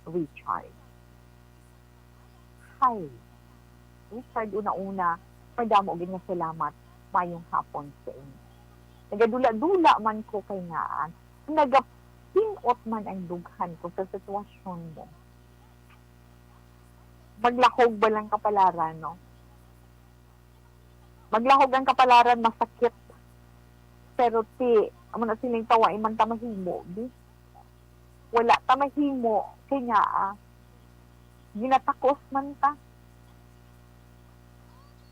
Richard. Hi. Richard, una-una, madamo gid nga salamat. Mayong hapon sa inyo. Nagadula-dula man ko kay ngaa, nagapin-ot man ang dughan ko sa sitwasyon mo. Maglahog ba lang kapalaran, no? Maglahog ang kapalaran, masakit. Pero ti, amo na sining tawa, iman ta mahimo, di? Wala ta mahimo, kay ngaa, ginatakos man ta.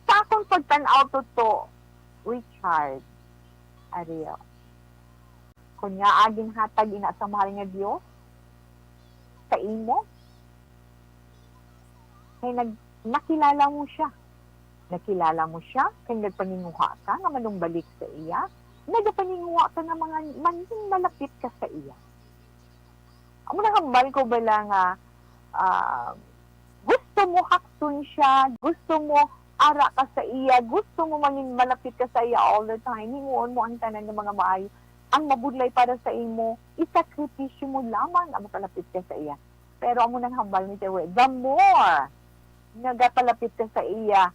Sa akong pagtan-aw, Toto, Richard, Ariel, kon ngaa ginhatag ina sa mahal nga Dios sa imo, kay nag-, nakilala mo siya. Nakilala mo siya, kay nagpaninguha ka nga manumbalik sa iya. Nagapaninguha ka nga mga, mangin malapit ka sa iya. Amo na hambal ko bala nga, ah, gusto mo hakton siya, gusto mo ara ka sa iya, gusto mo mangin malapit ka sa iya all the time, himuon mo ang tanan nga mga maayo. Ang mabudlay para sa imo, isakripisyo mo lamang ang makalapit ka sa iya. Pero amo nang hambal ni Tewe, the more nagapalapit ka sa iya,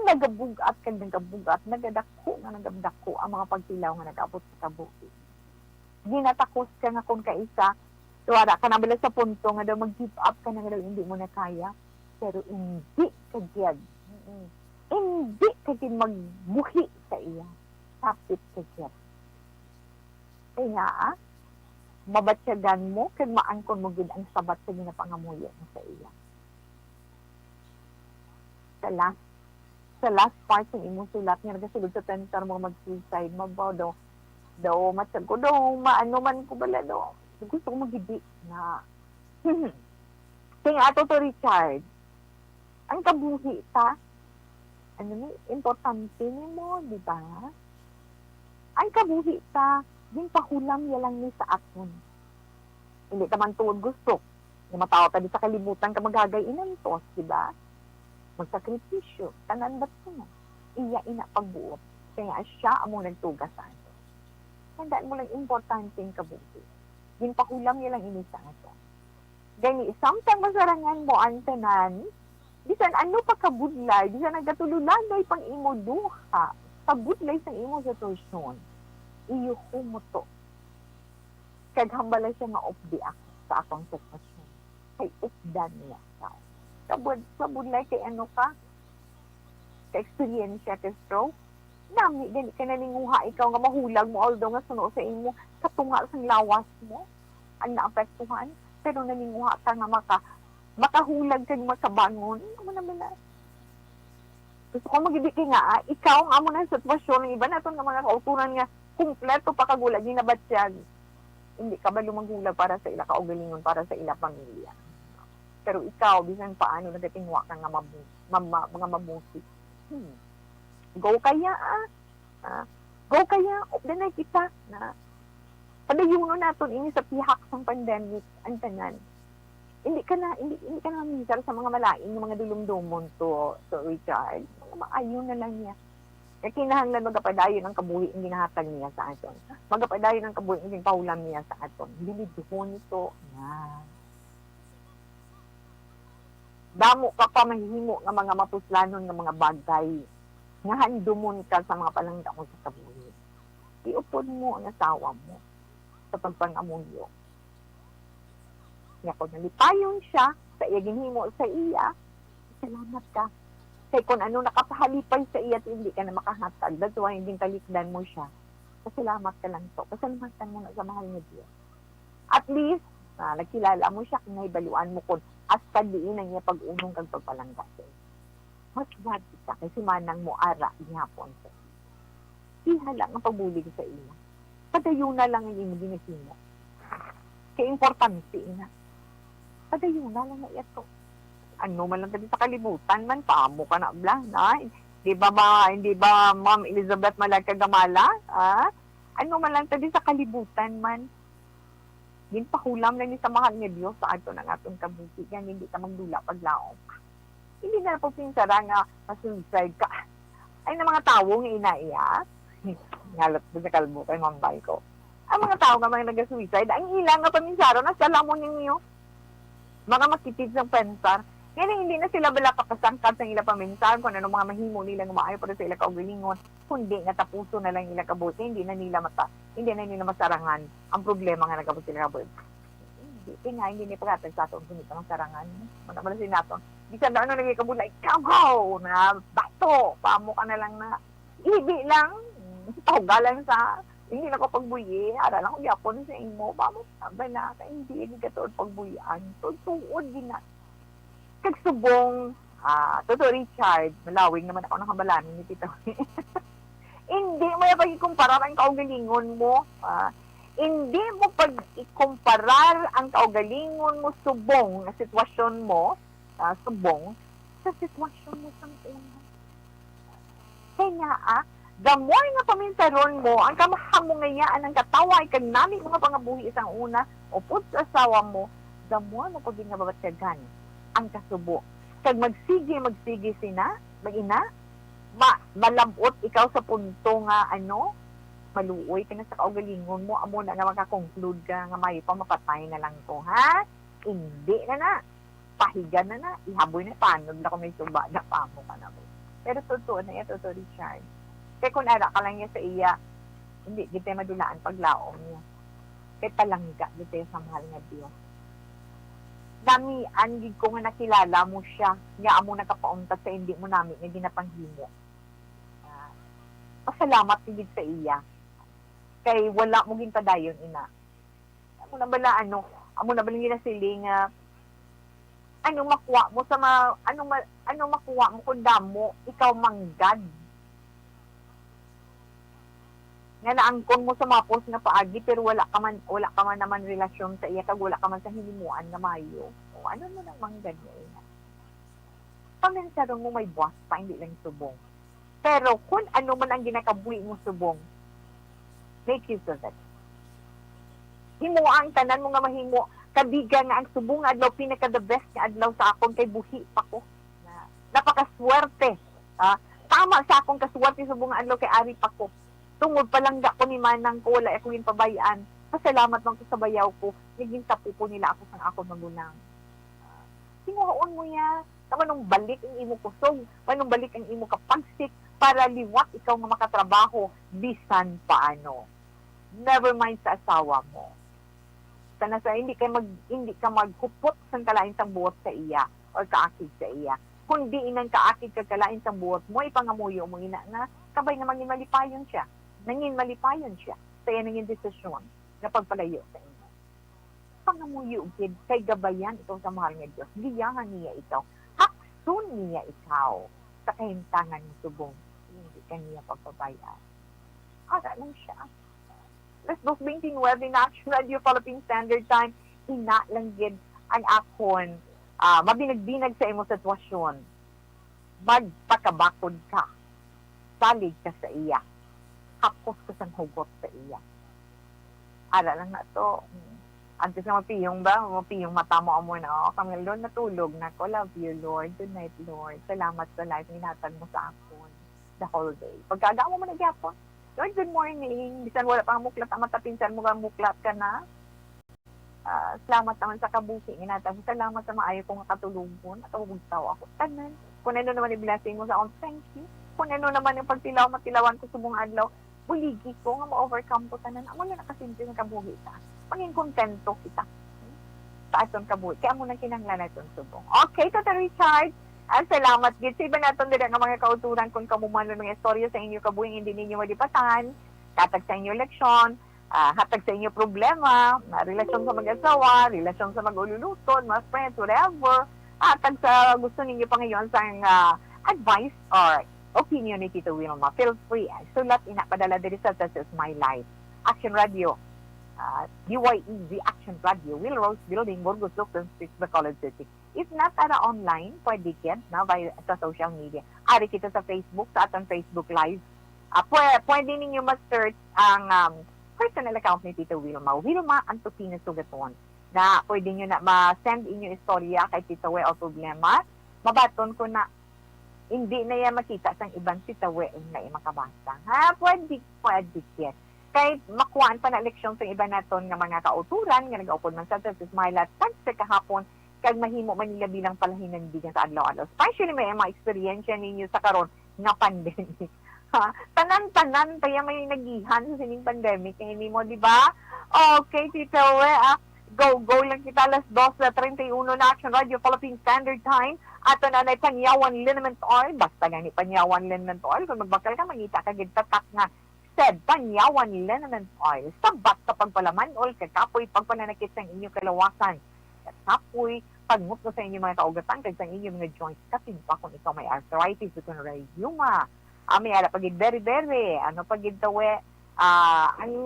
nagabug-at kag nagabug-at, nagadako nga nagadako ang mga pagtilaw nga nag-abot sa kabuhi. Ginatakos ka nga kon kaisa, wala ka na bala sa punto nga daw mag-give up ka na nga daw hindi mo na kaya. Pero hindi ka gyud. Mm-mm. Hindi ka gyud magbuhi sa iya. Hapit ka gyud. Kay ngaa, mabatyagan mo kag maangkon mo gid ang sabat sa ginapangamuyo mo sa iya. Sa last, sa last part sa imong sulat nga nagasulod sa tentar mo mag-suicide, mabaw daw, daw, matyag ko daw, maano man ko bala daw. Gusto ko magidi na. Kay nga ato to, Richard, ang kabuhi ta, ano ni, importante nimo, di ba? Ang kabuhi ta, ginpahulam ya lang ni sa aton. Hindi ta man tuod gusto nga matawo ta di sa kalibutan ka maghagay inantos, di ba? Magsakripisyo, tanan ba sino? Iya ina pagbuot, kaya siya amo nagtuga sa aton. Tandaan mo lang, importante ang kabuhi. Ginpahulam ya lang ini sa aton. Gani, samtang masarangan mo ang tanan, bisan ano pa kabudlay, bisan nagatululagay pang imo duha, kabudlay sang imo sitwasyon, iyo humuto. Kag hambala siya nga updi ako sa akong sitwasyon. Kay updan niya ka. Kabud-, kabudlay kay ano ka? Ka-eksperyensya ka stroke? Nami gani ka naninguha ikaw nga mahulag mo, although nga suno sa imo katunga sang lawas mo ang naapektuhan, pero naninguha ka nga maka-, makahulag kag makabangon. Amo na man na. Gusto ko magidi kay nga, ah, ikaw ang amo na sitwasyon, ang iba naton nga mga kauturan nga kumpleto pa kag wala ginabatyag. Hindi ka ba lumanggulag para sa ila kaugalingon, para sa ila pamilya? Pero ikaw, bisan paano, nagatinguha ka nga mabu-, ma-, ma-, nga mabuhi. Hmm. Go kaya, ah. Ah, go kaya, updanay kita, na padayunon naton ini sa pihak sang pandemic, ang tanan. Hindi ka na, hindi, hindi ka na mamisar sa mga malain nga mga dulumdomon to, to Richard. Mga maayo na lang niya. Kay kinahanglan magapadayon ang kabuhi ang ginahatag niya sa aton. Magapadayon ang kabuhi ang ginpahulam niya sa aton. Dili duhon ito nga damo ka pa mahihimo nga mga mapuslanon nga mga bagay nga handumon ka sa mga palangga mo sa kabuhi. Iupod mo ang asawa mo sa pagpangamuyo. Nga kung nalipayon siya sa iya ginhimo sa iya, salamat ka. Kay kung ano nakapahalipay sa iya, hindi ka na makahatag. That's why gintalikdan mo siya. Pasalamat ka lang to. Pasalamatan mo na sa mahal nga Dios. At least, ah, nakilala mo siya, kung nahibaluan mo kung hasta diin ang iya pag-unong kag pagpalangga sa iya. Mas wad kita kay si manang mo ara gihapon sa iya. Siha lang ang pagbulig sa iya. Padayuna lang ang imo ginahimo. Kay importante na. Padayuna lang na ito. Ano man lang tadi sa kalibutan man, paamo ka na bla, na? Di ba, ma, hindi ba, Ma'am Elizabeth Malagka Gamala? Ah? Ano man lang tadi sa kalibutan man, ginpahulam na ni sa mahal nga Dios sa aton ang aton kabuhi, kaya hindi ka magdula paglaom. Hindi na po pinsara nga ma-suicide ka. Ay, na mga tawo nga inaiya. Ngalot ko sa kalbo kay Mambal ko. Ang mga tawo nga mga nag-suicide, ang ilang nga paminsaron, nasa lamon ninyo. Mga makitid sang pensar. Nga hindi na sila bala kapasangkad sa ila paminsaron kung ano mga mahimo nila nga maayo para sa ila kaugalingon, kundi nga tapuson na lang ila kabuhi, hindi na nila mata, hindi na nila masarangan ang problema nga nagabot sila kabuhi. Hindi, kaya nga, hindi ni pagkatag sa aton, hindi pa masarangan. Wala man sila naton. Bisan na ano naging kabulay, ikaw go! Na, bato! Paamo ka na lang na, ibi lang. Pahugalan sa, hindi na ko pagbuyi, ara lang ko gyapon sa imo. Paamo ka ba na, kay hindi, hindi ka tuod pagbuyan. So, tuod, gina, kag subong, ah, Toto Richard, malawig naman ako nakabalami ni Tito. Hindi mo ya pag-ikumparar ang kaugalingon mo, ah, hindi mo pag-ikumparar ang kaugalingon mo subong nga sitwasyon mo, ah, subong sa sitwasyon mo sang una. Kay nga, ah, the more nga paminsaron mo ang kamahangayaan ang kataway kag nami mo nga pangabuhi sang una, upod sa asawa mo, the more mo pag nga babatyagan ang kasubo. Kag magsige, magsige sina, mag-ina, ma-, malab-ot ikaw sa punto nga, ano, maluoy ka na sa kaugalingon mo, amo na nga maka-conclude ka nga maayo pa mapatay na lang ko, ha? Hindi na na. Pahiga na na. Ihaboy na, panog na ko may suba na, paamo ka na mo. Pero totoo na iya, totoo, Richard. Kay kung ara ka lang niya sa iya, hindi kita madulaan paglaom niya. Kay palangga kita sa mahal nga Dios. Namian gid ko nga nakilala mo siya, nga amo nakapauntat sa hindi mo nami nga ginapanghimo. Ah, pasalamat gid sa iya. Kay wala mo ginpadayon ina. Amo na bala, ano, amo na bala ginasiling nga, ano makuha mo sa ma-, ano ma-, ano makuha mo kung damo ikaw manggad? Nga naangkon mo sa mapos nga paagi, pero wala ka man, wala ka man naman relasyon sa iya, kag wala ka man sa hinimuan nga maayo. O, ano mo nang manggad niya, ina? Paminsaron mo may buwas pa, hindi lang subong. Pero kung ano man ang ginakabuhi mo subong, make use of it. Himo ang tanan mo nga mahimo. Kabiga nga ang subong nga adlaw, pinaka the best nga adlaw sa akon kay buhi pa ko. Na, napakaswerte. Ha? Tama sa akong kaswerte subong nga adlaw kay ari pa ko. Tungod palangga ko ni manang ko, wala ako ginpabay-an. Pasalamat man ko sa bayaw ko, naging tapupo nila ako sang akon magulang. Sinuhaon mo ya, na manumbalik ang imo kusog, manumbalik ang imo kapagsik, para liwat ikaw nga makatrabaho bisan paano. Never mind sa asawa mo. Sana sa hindi ka mag-, hindi ka maghupot sang kalain sang buot sa iya or kaakig sa iya. Kundi inang kaakig kag kalain sang buot mo, ipangamuyo mo ina nga kabay nga mangin malipayon siya. Nangin malipayon siya sa iya nangin desisyon nga pagpalayo sa imo. Pangamuyo gid kay gabayan ikaw sa mahal nga Dios. Giyahan niya ikaw. Hakson niya ikaw sa kahimtangan nga subong. Hindi ka niya pagpabay-an. Ara lang siya. Las dos veintinuebe na, Action Radio Philippine Standard Time. Ina lang gid ang akon, ah, mabinag-binag sa imo sitwasyon. Magpakabakod ka. Salig ka sa iya. Hapos ka sang hugot sa iya. Ara lang na to. Antes na mapiyong ba? Mapiyong mata mo amo na. Oh, kami, Lord, natulog na ko. Love you, Lord. Good night, Lord. Salamat sa life nga ginhatag mo sa akon the whole day. Pagkaga mo man gyapon. Lord, good morning. Bisan wala pa ang muklat ang mata, pinsan mo nga muklat ka na. Ah, salamat naman sa kabuhi nga ginhatag mo. Salamat sa maayo ko nga katulog-on. At hubog tawo ako. Tanan. Kung ano naman i-blessing mo sa akon, thank you. Kung ano naman ang pagtilaw, matilawan ko subong adlaw, buligi ko nga ma-overcome ko tanan. Amo na nakasimple nga kabuhi ta. Maging kontento kita sa aton kabuhi. Kaya amo nang kinahanglan naton subong. Okay, Tata Richard. Ah, salamat gid sa iban naton dira nga mga kauturan. Kung kamo man may mga istorya sa inyo kabuhi, hindi ninyo malipatan, hatag sa inyo leksyon, ah, hatag sa inyo problema, na relasyon sa mag-asawa, relasyon sa mag-ululuton, mga friends, whatever. Hatag sa gusto ninyo pangayoan sa, ah, advice or opinion ni Tito Wilma, feel free. Sulat ina, padala diri sa This Is My Life. Action Radio, ah, D Y E Z Action Radio, Will Rose Building, Burgos, Locton Street, Bacolod City. If not, ara online, pwede gid, no, by, sa social media. Ari kita sa Facebook, sa aton Facebook Live. Ah, pwe-, pwede ninyo ma-search ang, um, personal account ni Tito Wilma, Wilma Antokina Sugaton. Na pwede nyo na ma-send inyo istorya kay Tito We or problema. Mabaton ko na hindi na iya makita sang iban si Tawe nga iya makabasa. Ha, pwede, pwede, yes. Kay makuhaan pa na leksyon sa iban naton nga mga kauturan nga nagaupod man sa This Is My Life tag sa kahapon, kag mahimo man nila bilang palahinandigan sa adlaw-adlaw. Especially may mga eksperyensya ninyo sa karon nga pandemic. Ha? Tanan-tanan kaya may nagihan sa sining pandemic nga hindi mo, di ba? Okay, Tito We, ah, go, go lang kita. Alas dos na treinta y uno na, Action Radio Philippine Standard Time. Ato na nay Panyawan Liniment Oil. Basta gani Panyawan Liniment Oil. Kung magbakal ka, mangita ka gid tatak nga said Panyawan Liniment Oil. Sabat sa pagpalaman-ol, kakapoy, pagpananakit sang inyo kalawasan. Kakapoy, pagmutlo sa inyo mga kaugatan, kag sang inyo mga joints. Kasin pa kung ikaw may arthritis o kung rayuma. Ah, may ara pa gid beri-beri. Ano pa gid tawe? Ah, ang,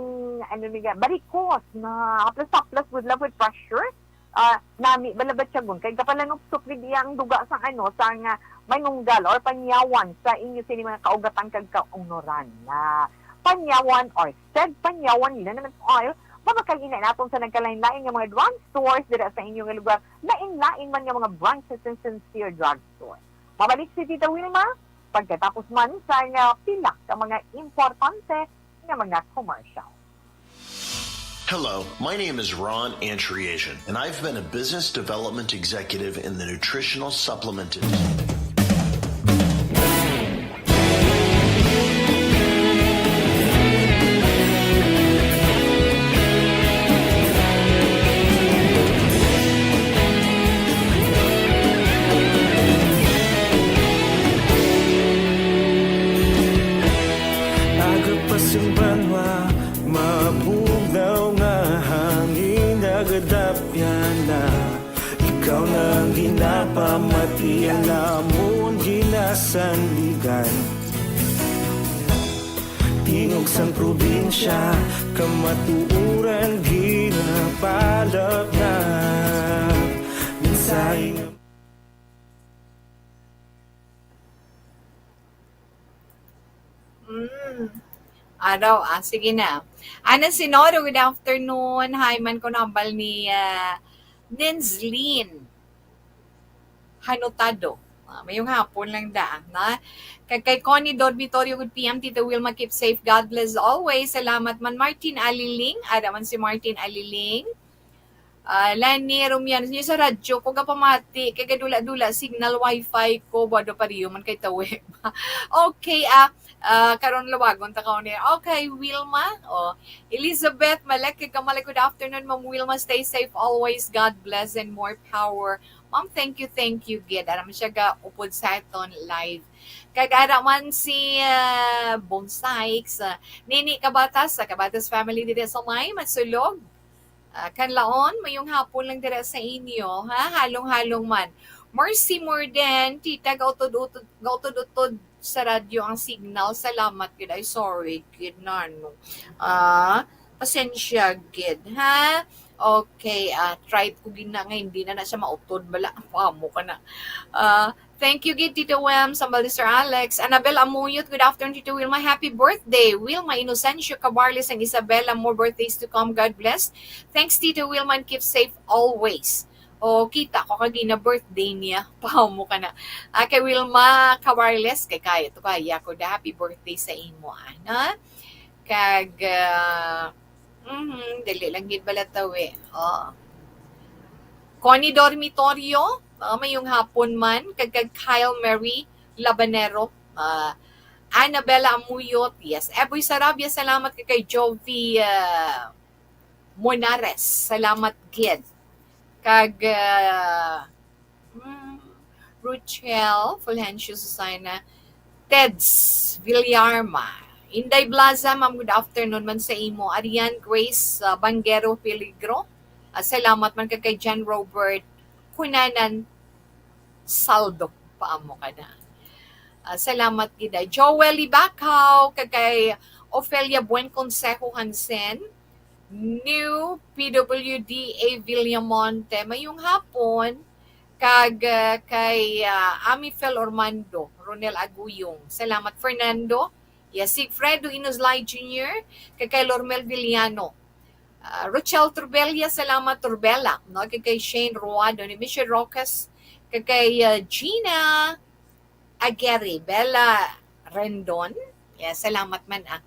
ano ni ga-, barikos na haplas-haplas with love with pressure. Ah, nami bala ba tiyagon? Kay gapalanupsop gid iya ang duga sang ano, sang, ah, manunggal or panyawan sa inyo sini mga kaugatan kag kaunoran. Na panyawan or said panyawan liniment oil, mabakal ina naton sa nagkalain-lain nga mga drugstores dira sa inyo nga lugar, lain-lain man nga mga branches and Sincere Drugstore. Mabalik si Tita Wilma pagkatapos man sa nga pila ka mga importante nga mga commercial. Hello, my name is Ron Antriasian, and I've been a business development executive in the nutritional supplement industry. Aga pa sing banwa, mabugnaw nga hangin nagadapyan na. Ikaw na ang ginapamati, ang amon ginasandigan. Tingog sang probinsya, kamatuoran ginapalab na. Mensahe nga Mm. Araw, ah, sige na. Ana Sinoro, good afternoon. Hi man ko nambal ni ah, Ninslin Hanotado. Ah, mayong hapon lang da, na. Kag kay Connie Dormitorio, good P M, Tita Wilma, keep safe. God bless always. Salamat man, Martin Aliling. Ara man si Martin Aliling. Ah, Lani Romian, niya sa radyo ko gapamati kay gadula-dula signal wifi ko, bado pareho man kay tawe. Okay, ah, ah, karon lawagon ta ka on air. Okay, Wilma. Oh, Elizabeth Malek, kay Kamalek, good afternoon, Ma'am Wilma. Stay safe always. God bless and more power. Ma'am, thank you, thank you, gid. Aram siya ga upod sa aton live. Kag ara man si ah, Bonsai sa Nini Kabatas, sa Kabatas family dito sa May Masulog. Ah, Kanlaon, mayong hapon lang dira sa inyo, ha? Halong-halong man. Mercy Morden, tita, gautod-utod, gautod-utod sa radyo ang signal. Salamat gid. Ay, sorry gid na, no. Ah, pasensya gid, ha? Okay, ah, try ko gid na nga hindi na na siya mautod bala. Pamo ka na. Ah, Thank you gid, Tito Wem, sambal ni Sir Alex. Annabel Amuyot, good afternoon, Tito Wilma. Happy birthday. Wilma Inocencio Cabarles and Isabella, more birthdays to come. God bless. Thanks, Tito Wilma, and keep safe always. O, kita ko kagina birthday niya. Pamo ka na. Ah, kay Wilma Cabarles, kay kaya to kaya ko da. Happy birthday sa imo, ana. Kag, ah, Mhm, dili lang gid balatawi. Oh. Connie Dormitorio, oh, mayong hapon man, kag kag Kyle Mary Labanero, ah, Annabella Amuyot, yes. Eboy Sarabia, salamat kag kay Jovi ah, Monares, salamat gid. Kag ah, Mm, Ruchel Fulgencio Susana, Teds Villarma, Inday Blaza, ma'am, good afternoon man sa imo. Arian Grace uh, Banguero Peligro, uh, salamat man kag kay John Robert Kunanan Saldo. Paamo ka na. Ah, salamat gid, ah. Joel Ibakaw, kag kay Ofelia Buen Consejo Hansen, New P W D A Villamonte, mayong hapon, kag, ah, kay, ah, Ami Fel Ormando, Ronel Aguyong. Salamat, Fernando. Yeah, Sigfredo Inozlay Junior, kag kay Lormel Villano. Ah, Rochelle Turbella, salamat, Turbella, no? Kag kay Shane Ruado, ni Michelle Roques, kag kay, ah, Gina Aguirre, Bella Rendon. Yeah, salamat man, ah.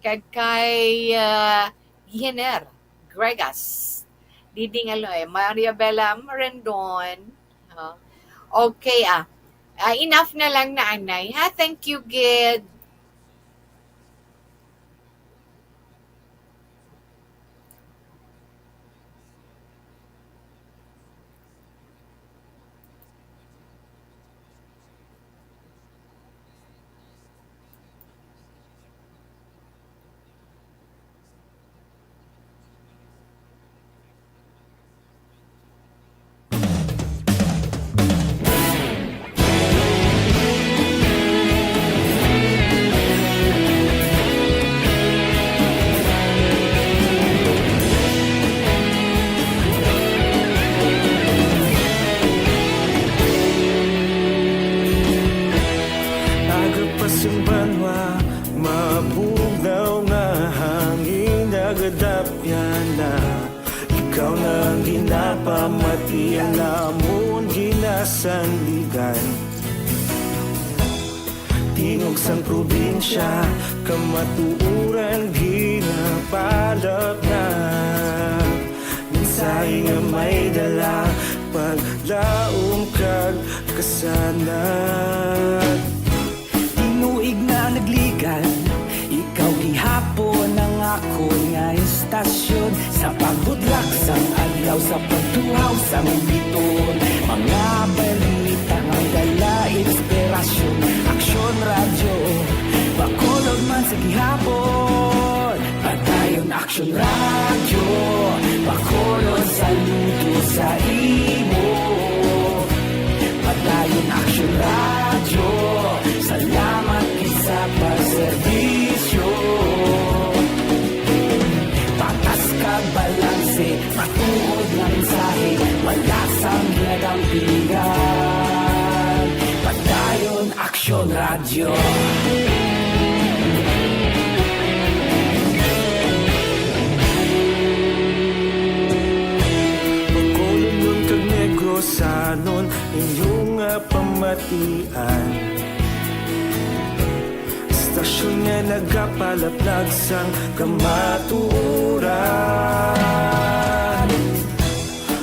Kag kay, ah, Gihiner Gregas, Diding Aloy, Maria Bella Rendon. Ah, okay, ah. Ah, enough na lang na, anay, ha? Thank you, gid. Aga pa sing banwa, mabugnaw nga hangin, nagadapyan na. Ikaw na ang ginapamati, ang amon ginasandigan. Tingog sang probinsya, kamatuoran ginapalapnag. Mensahe nga may dala, paglaom kag kasanag. Tinuig na nagligan, ikaw gihapon ang akon nga istasyon. Sa pagbutlak sang adlaw, sa pagtuhaw sang bituon, mga balita nga dala inspirasyon. Aksyon Radyo, Bacolod man sa gihapon. Padayon Aksyon Radyo, Bacolod, saludo sa imo. Padayon Aksyon Radyo, salamat gid sa pagserbisyo. Patas kag balanse, matuod nga mensahe, wala sang ginadampigan. Padayon Aksyon Radyo. Bacolodnon kag Negrosanon, inyo nga pamatian. Istasyon nga nagapalaplag sang kamatuoran.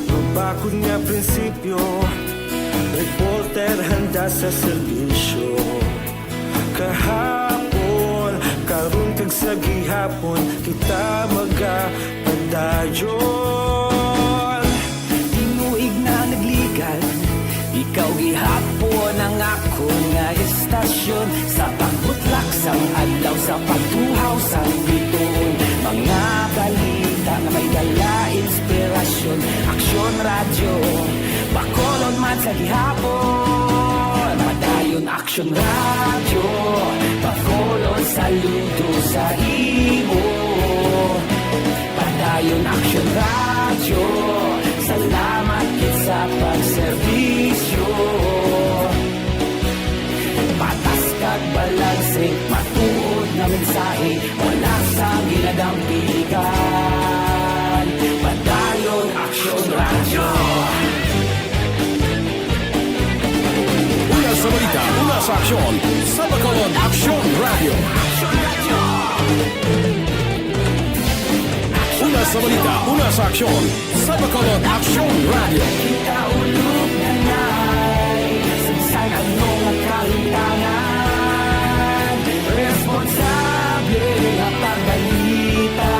Mabakod nga prinsipyo, reporter handa sa serbisyo. Kahapon, karon kag sa gihapon, kita magapadayon. Tinuig na nagligan, ikaw gihapon ang akon nga istasyon. Sa pagbutlak sang adlaw, sa pagtuhaw sang bituon, mga balita nga may dala inspirasyon. Aksyon Radyo, Bacolod man sa gihapon. Padayon Aksyon Radyo, Bacolod, saludo sa imo. Padayon Aksyon Radyo, salamat gid sa pagserbisyo. Patas kag balanse, matuod nga mensahe, wala sang ginadampigan. Padayon Aksyon Radyo. Una sa balita, una sa aksyon, sa Bacolod Aksyon Radyo. Una sa balita, una sa aksyon, sa Bacolod Aksyon Radyo. Kita ulog na nay, sagsay ang mga kahitangan. Responsable nga pagbalita,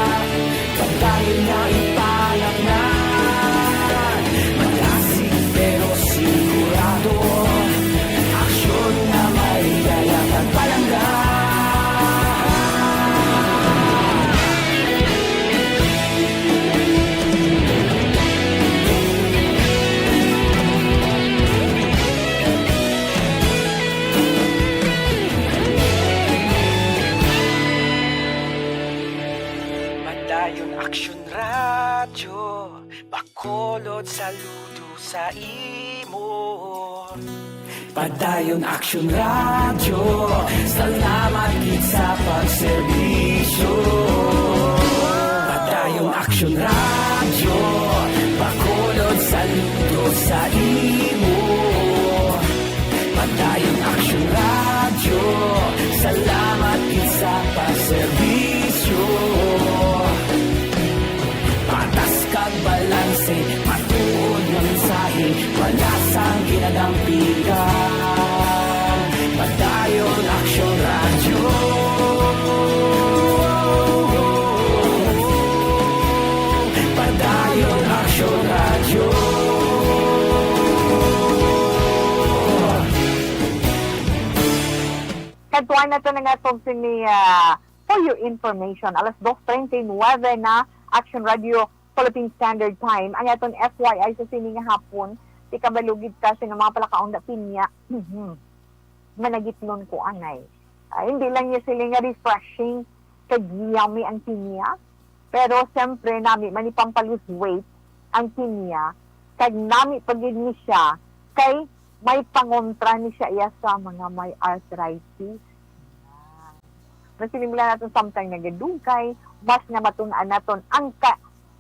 pagdayon nga ipalapnan. Malasig pero sigurado, aksyon nga may dala kag palangga. Saludo sa imo. Padayon Action Radio, salamat gid sa pagserbisyo. Padayon Action Radio, Bacolod, saludo sa imo. Padayon Action Radio, salamat gid sa pagserbisyo. Patas kag balanse, matuod nga mensahe, wala sang ginadampigan. Padayon Action Radio. Padayon Action Radio. Kadtuan nato na nga itong sini, ah, for your information. Alas dos treinta y nueve na, Action Radio, Philippine Standard Time. Ang aton F Y I sa sini nga hapon, di kabalo gid ka sa mga palakaon da pinya. Managitlon ko anay. Ah, hindi lang niya sila nga refreshing, kag yummy ang pinya. Pero siyempre, nami man ni pampalose weight ang pinya, kag nami pa gid ni siya, kay may pangontra ni siya iya sa mga may arthritis. Mas sinimula naton samtang nagadugay, mas nga matun-an naton ang ka,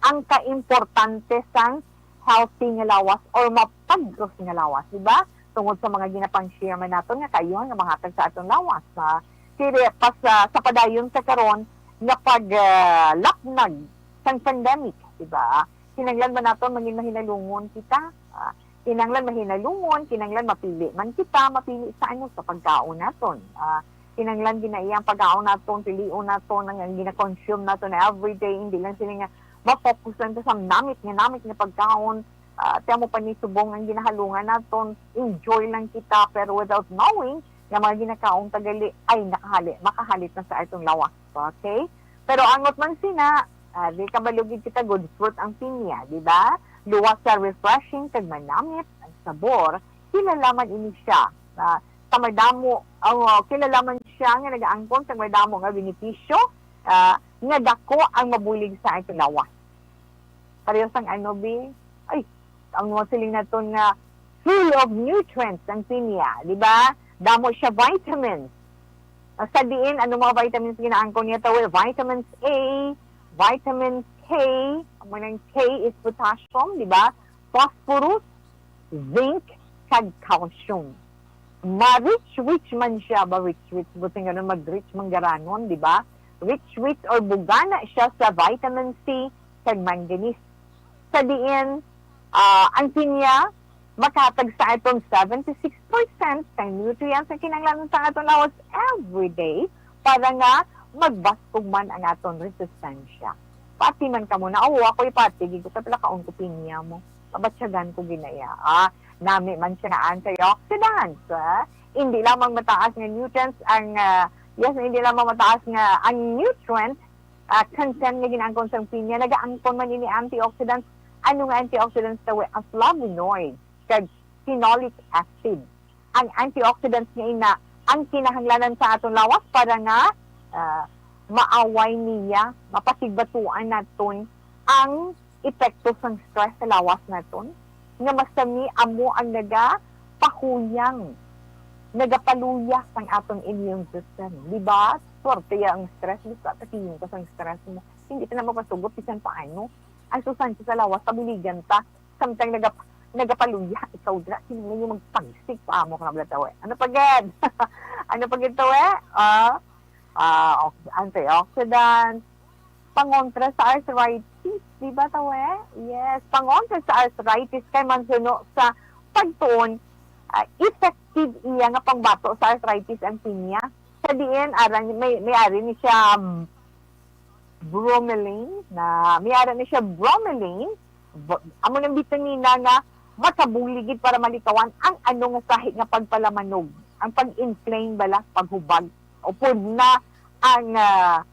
ang kaimportante sang healthy nga lawas or mapagros nga lawas, di ba? Tungod sa mga ginapang-share man naton nga kaayuhan nga mahatag sa aton lawas, ha? Kaya pas, ah, sa padayon sa karon nga pag, ah, lapnag sang pandemic, di ba? Kinahanglan ba naton mangin mahinalungon kita? Ah, kinahanglan mahinalungon, kinahanglan mapili man kita, mapili sa ano, sa pagkaon naton. Ah, kinahanglan gid na iya ang pagkaon naton, pilion naton ang, ang gina-consume naton na everyday, hindi lang sila nga ma-focus lang ta sa namit nga namit nga pagkaon. Ah, tiyan mo pa ni subong ang ginahalungan naton, enjoy lang kita, pero without knowing nga mga ginakaon ta gali ay nakahali, makahalit na sa atong lawas. Okay? Pero angot man sina, ah, di kabalo gid kita, good fruit ang pinya, di ba? Luwas sa refreshing kag manamit ang sabor, kilala man ini siya. Ah, sa madamo, oh, kilala man siya nga nagaangkon sa madamo nga benepisyo, ah, nga dako ang mabulig sa aton lawas. Pareho sang ano, bi? Ay, ang mga siling naton nga full of nutrients ang pinya, di ba? Damo siya vitamins. Ah, sa diin, ano mga vitamins ginaangkon niya tawi? Vitamins A, vitamin K, ang mga K is potassium, di ba? Phosphorus, zinc, kag calcium. Ma-rich, rich man siya ba? Rich, rich. Buti nga nun mag-rich manggaranon, di ba? Rich, rich or bugana siya sa vitamin C kag manganese. Sa diin, ah, ang pinya makahatag sa aton seventy-six percent sa nutrients nga kinahanglan sa aton lawas every day para nga magbaskog man ang aton resistensya. Pati man kamo na, oh, ako'y pati, gid ko sa pila kaon ko pinya mo. Mabatyagan ko ginaya. Ah, nami man siya nga antioxidants, ah. Hindi lamang mataas nga nutrients ang, ah, yes, hindi lamang mataas nga ang nutrient, ah, content nga ginaangkon sang pinya, nagaangkon man ini antioxidants. Ano nga antioxidants tawi? Ang flavonoid kag phenolic acid. Ang antioxidants nga ina ang kinahanglanan sa aton lawas para nga, ah, maaway niya, mapasigbatuan naton ang epekto sang stress sa lawas naton, nga masami amo ang nagapahuyang, nagapaluya sang aton immune system. Di ba? Swerte ya ang stress, basta takiyong ka sang stress mo. Hindi ta na mapasugot bisan paano. Ang sustansya sa lawas, pabuligan ta. Samtang nagap-, nagapaluya, ikaw dira, kinahanglan yung magpagsik pa amo ka nga tawe. Ano pa gid? Ano pa gid tawe? Ah, ah, ox-, antioxidants, pangontra sa arthritis, di ba, tawe? Yes, pangontra sa arthritis kay mansuno sa pagtuon, ah, effective iya nga pangbato sa arthritis ang pinya. Sa diin, aran, may, may ari ni siya, um, bromelain, na may ari ni siya bromelain, b-, amo ng bitamina nga makabulig gid para malikawan ang ano nga sahi nga pagpalamanog, ang pag-inflame bala, paghubag, o pud na ang, ah,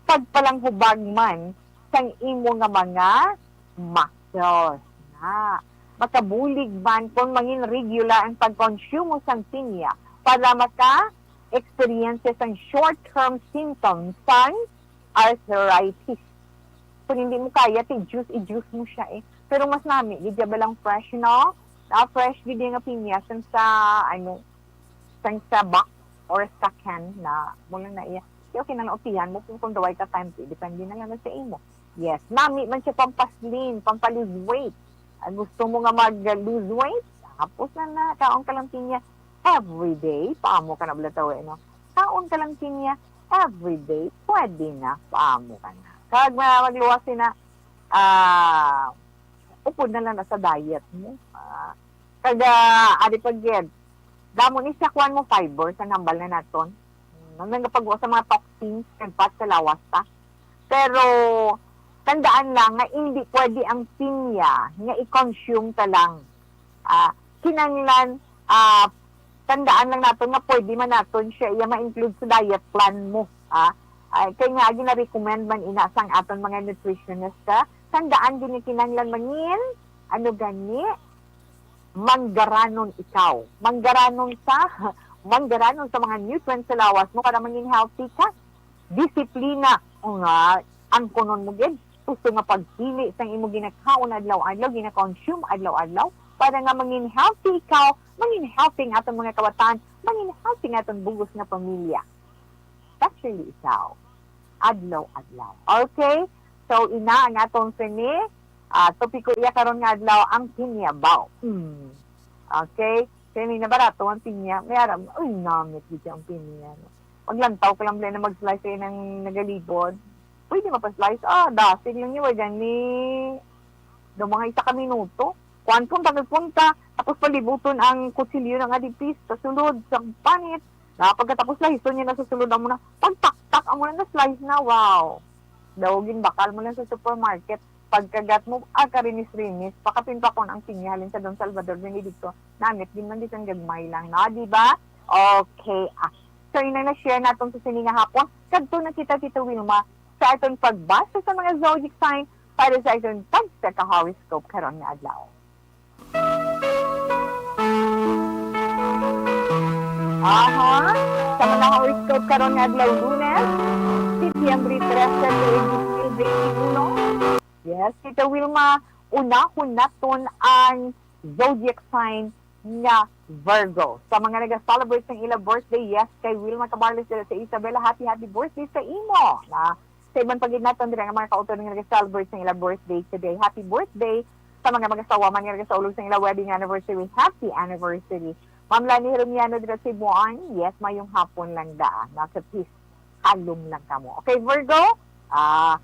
pagpalanghubag man sang imo nga mga muscles na. Makabulig man kung mangin regular ang pagkonsumo sang pinya para maka-experience sang short-term symptoms sang arthritis. Kung hindi mo kaya, ti juice, i-juice mo siya eh. Pero mas nami gid ya ba lang fresh, no? Ah, fresh gid nga pinya sang sa, ano, sang sa box or sa can na mo lang na iya. Kaya okay na lang utihan mo kung, kung daway ka time, depende na lang sa imo. Yes, nami man siya pampaslin, pampalose weight. Ah, gusto mo nga mag-lose weight? Hapos na na, kaon ka lang pinya everyday, paamo ka na bala tawo, eh, no? Kaon ka lang pinya everyday, pwede na, paamo ka na. Kag ma-, magluwas na, ah, upod na lang na sa diet mo. Ah, kag, ah, ari pa gid, damo ni siya kuan mo fiber sa nambal na naton. Nang nagapagwa sa mga toxins kag fat sa lawas ta. Pero tandaan lang nga hindi pwede ang pinya nga i-consume ta lang. Ah, kinahanglan, ah, tandaan lang naton nga pwede man naton siya iya ma-include sa diet plan mo. Ah, ay, kay nga gina-recommend man ina sang aton mga nutritionist, ah, tandaan gid nga kinahanglan mangin, ano gani, manggaranon ikaw. Manggaranon sa, manggaranon sa mga nutrients sa lawas mo para mangin healthy ka. Disiplina nga ang kunon mo gid. Gusto nga pagpili sang imo ginakaon adlaw-adlaw, gina-consume adlaw-adlaw para nga mangin healthy ikaw, mangin healthy ang aton mga kawatan, mangin healthy ang aton bugos nga pamilya. Especially ikaw. Adlaw-adlaw. Okay? So, ina ang atong sini, ah, topiko iya karon nga adlaw, ang pinya baw. Mm. Okay? Kaya may nabarato ang pinya. May aram, uy, namit gid ang pinya, no? Paglantaw ko lang bala na mag-slice sa inang nagalibod. Pwede mapa-slice. Ah, dasig lang yun. Wala ni daw mga isa ka minuto. Kuan, punta, nagpunta. Tapos palibuton ang kutsilyo nga dipis sa sulod, sa panit. Na pagkatapos lahison niya na sa sulod, amo na, pagtaktak, amo na na-slice na. Wow! Daw, ginbakal mo lang sa supermarket. Pagkagat mo, ah, karinis-rinis, pakapinpakon ang pinya halin sa Don Salvador Benedicto. Namit din man, bisan gagmay lang, no? Di ba? Okay, ah. So, yun ang na-share natin sa sini nga hapon. Kadto na kita, Tita Wilma, sa aton pagbasa sa mga zodiac sign para sa aton tagsa ka horoscope karon nga adlaw. Aha, sa mga horoscope karon nga adlaw, Lunes, Setyembre trese, tuig dos mil benti uno. Yes, Tita Wilma, unahon naton ang zodiac sign nga Virgo. Sa mga naga-celebrate sang ila birthday, yes, kay Wilma Cabarles dira sa Isabela, happy, happy birthday sa imo. Na, sa iban pa gid naton dira nga mga kautoran nga naga-celebrate sang ila birthday today, happy birthday. Sa mga mag-asawa man nga nagasaulog sang ila wedding anniversary, happy anniversary. Ma'am Lani Hermiano dira sa Cebuan, yes, mayong hapon lang daan. Nasa peace, kalom lang kamo. Okay, Virgo? Ah,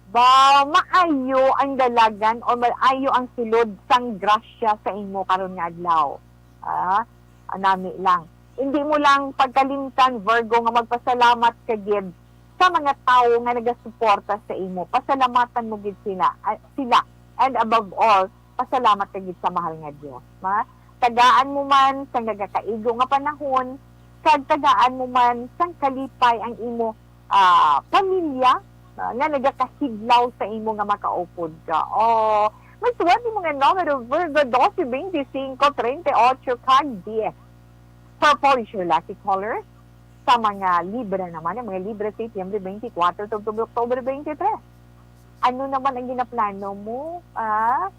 ba, maayo ang dalagan o maayo ang sulod sang grasya sa imo karon nga adlaw. Ah, anami lang. Hindi mo lang pagkalimtan, Virgo, nga magpasalamat ka gid sa mga tawo nga nagasuporta sa imo. Pasalamatan mo gid sila, ah, sila. And above all, pasalamat ka gid sa mahal nga Dios. Ma, tagaan mo man sang nagakaigo nga panahon, kag tagaan mo man sang kalipay ang imo, ah, pamilya, ah, nga nagakahidlaw sa imo nga makaupod ka. Oh, magsuwat mo nga numero, Virgo, doce, veinticinco, treinta y ocho, kag diez. Purple is your lucky color. Sa mga Libra naman, ang mga Libra, Setyembre twenty-four tubtob October twenty-three. Ano naman ang ginaplano mo, ah,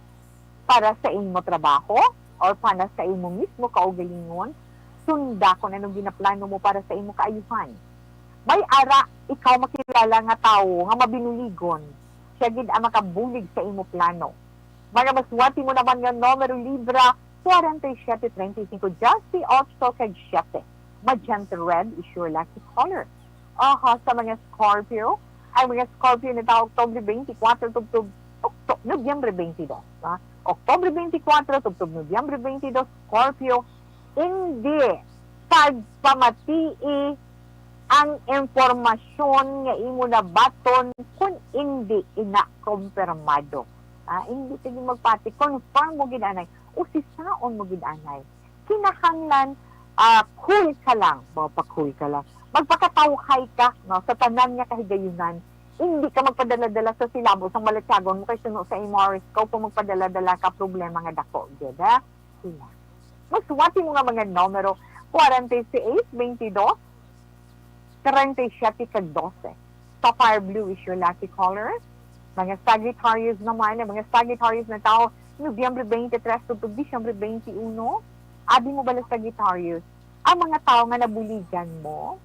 para sa imo trabaho or para sa imo mismo kaugalingon? Sunda kung anong ginaplano mo para sa imo kaayuhan. May ara ikaw makilala nga tawo nga mabinuligon. Siya gid ang makabulig sa imo plano. Mga maswati mo naman nga numero, Libra, forty-seven, thirty-five, dieciocho, kag siete. Magenta red is your lucky color. Aha, sa mga Scorpio, ang mga Scorpio na tawo October twenty-four tubtob Octo-, Nobyembre twenty-two, ha? October twenty-four tubtob Nobyembre twenty-two, Scorpio, hindi pagpamatii ang impormasyon nga imo nabaton kung hindi ina kumpirmado. Ah, hindi ka gyud magpati, confirm mo gid anay, usisaon mo gid anay. Kinahanglan, ah, cool ka lang, magpa-cool ka lang. Magpakatawhay ka, no, sa tanan nga kahigayunan. Hindi ka magpadala-dala sa silabo sang balatyagon mo kay suno sa imo horoscope kung magpadala-dala ka problema nga dako gyud, ha? Sila. Magsuwati mo nga mga numero, forty-six, twenty-two, treinta y siete kag doce. Sapphire blue is your lucky color. Mga Sagittarius naman, ang mga Sagittarius na tao, Nobyembre twenty-three tubtob Disyembre twenty-uno, abi mo bala Sagittarius, ang mga tao nga nabuligan mo,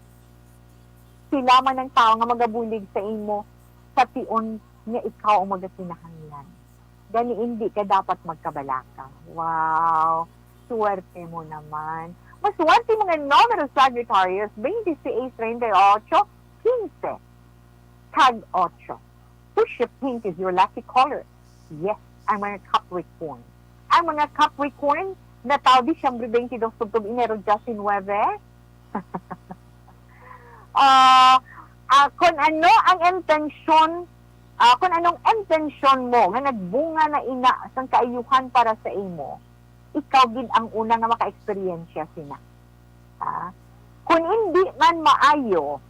sila man ang tao nga magabulig sa imo sa tion nga ikaw ang magakinahanglan. Gani, hindi ka dapat magkabalaka. Wow! Swerte mo naman. Maswerte mga numero, Sagittarius, twenty-six, treinta y ocho, quince, kag ocho. Push pink is your lucky color. Yes, ang mga Capricorn. Ang mga Capricorn na tao Disyembre twenty-two tubtob Enero diecinueve. Ah, ah, kung ano ang intensyon, ah, kung anong intensyon mo nga nagbunga na ina sang kaayuhan para sa imo, ikaw gid ang una nga maka-eksperyensya sina. Ha? Kung hindi man maayo,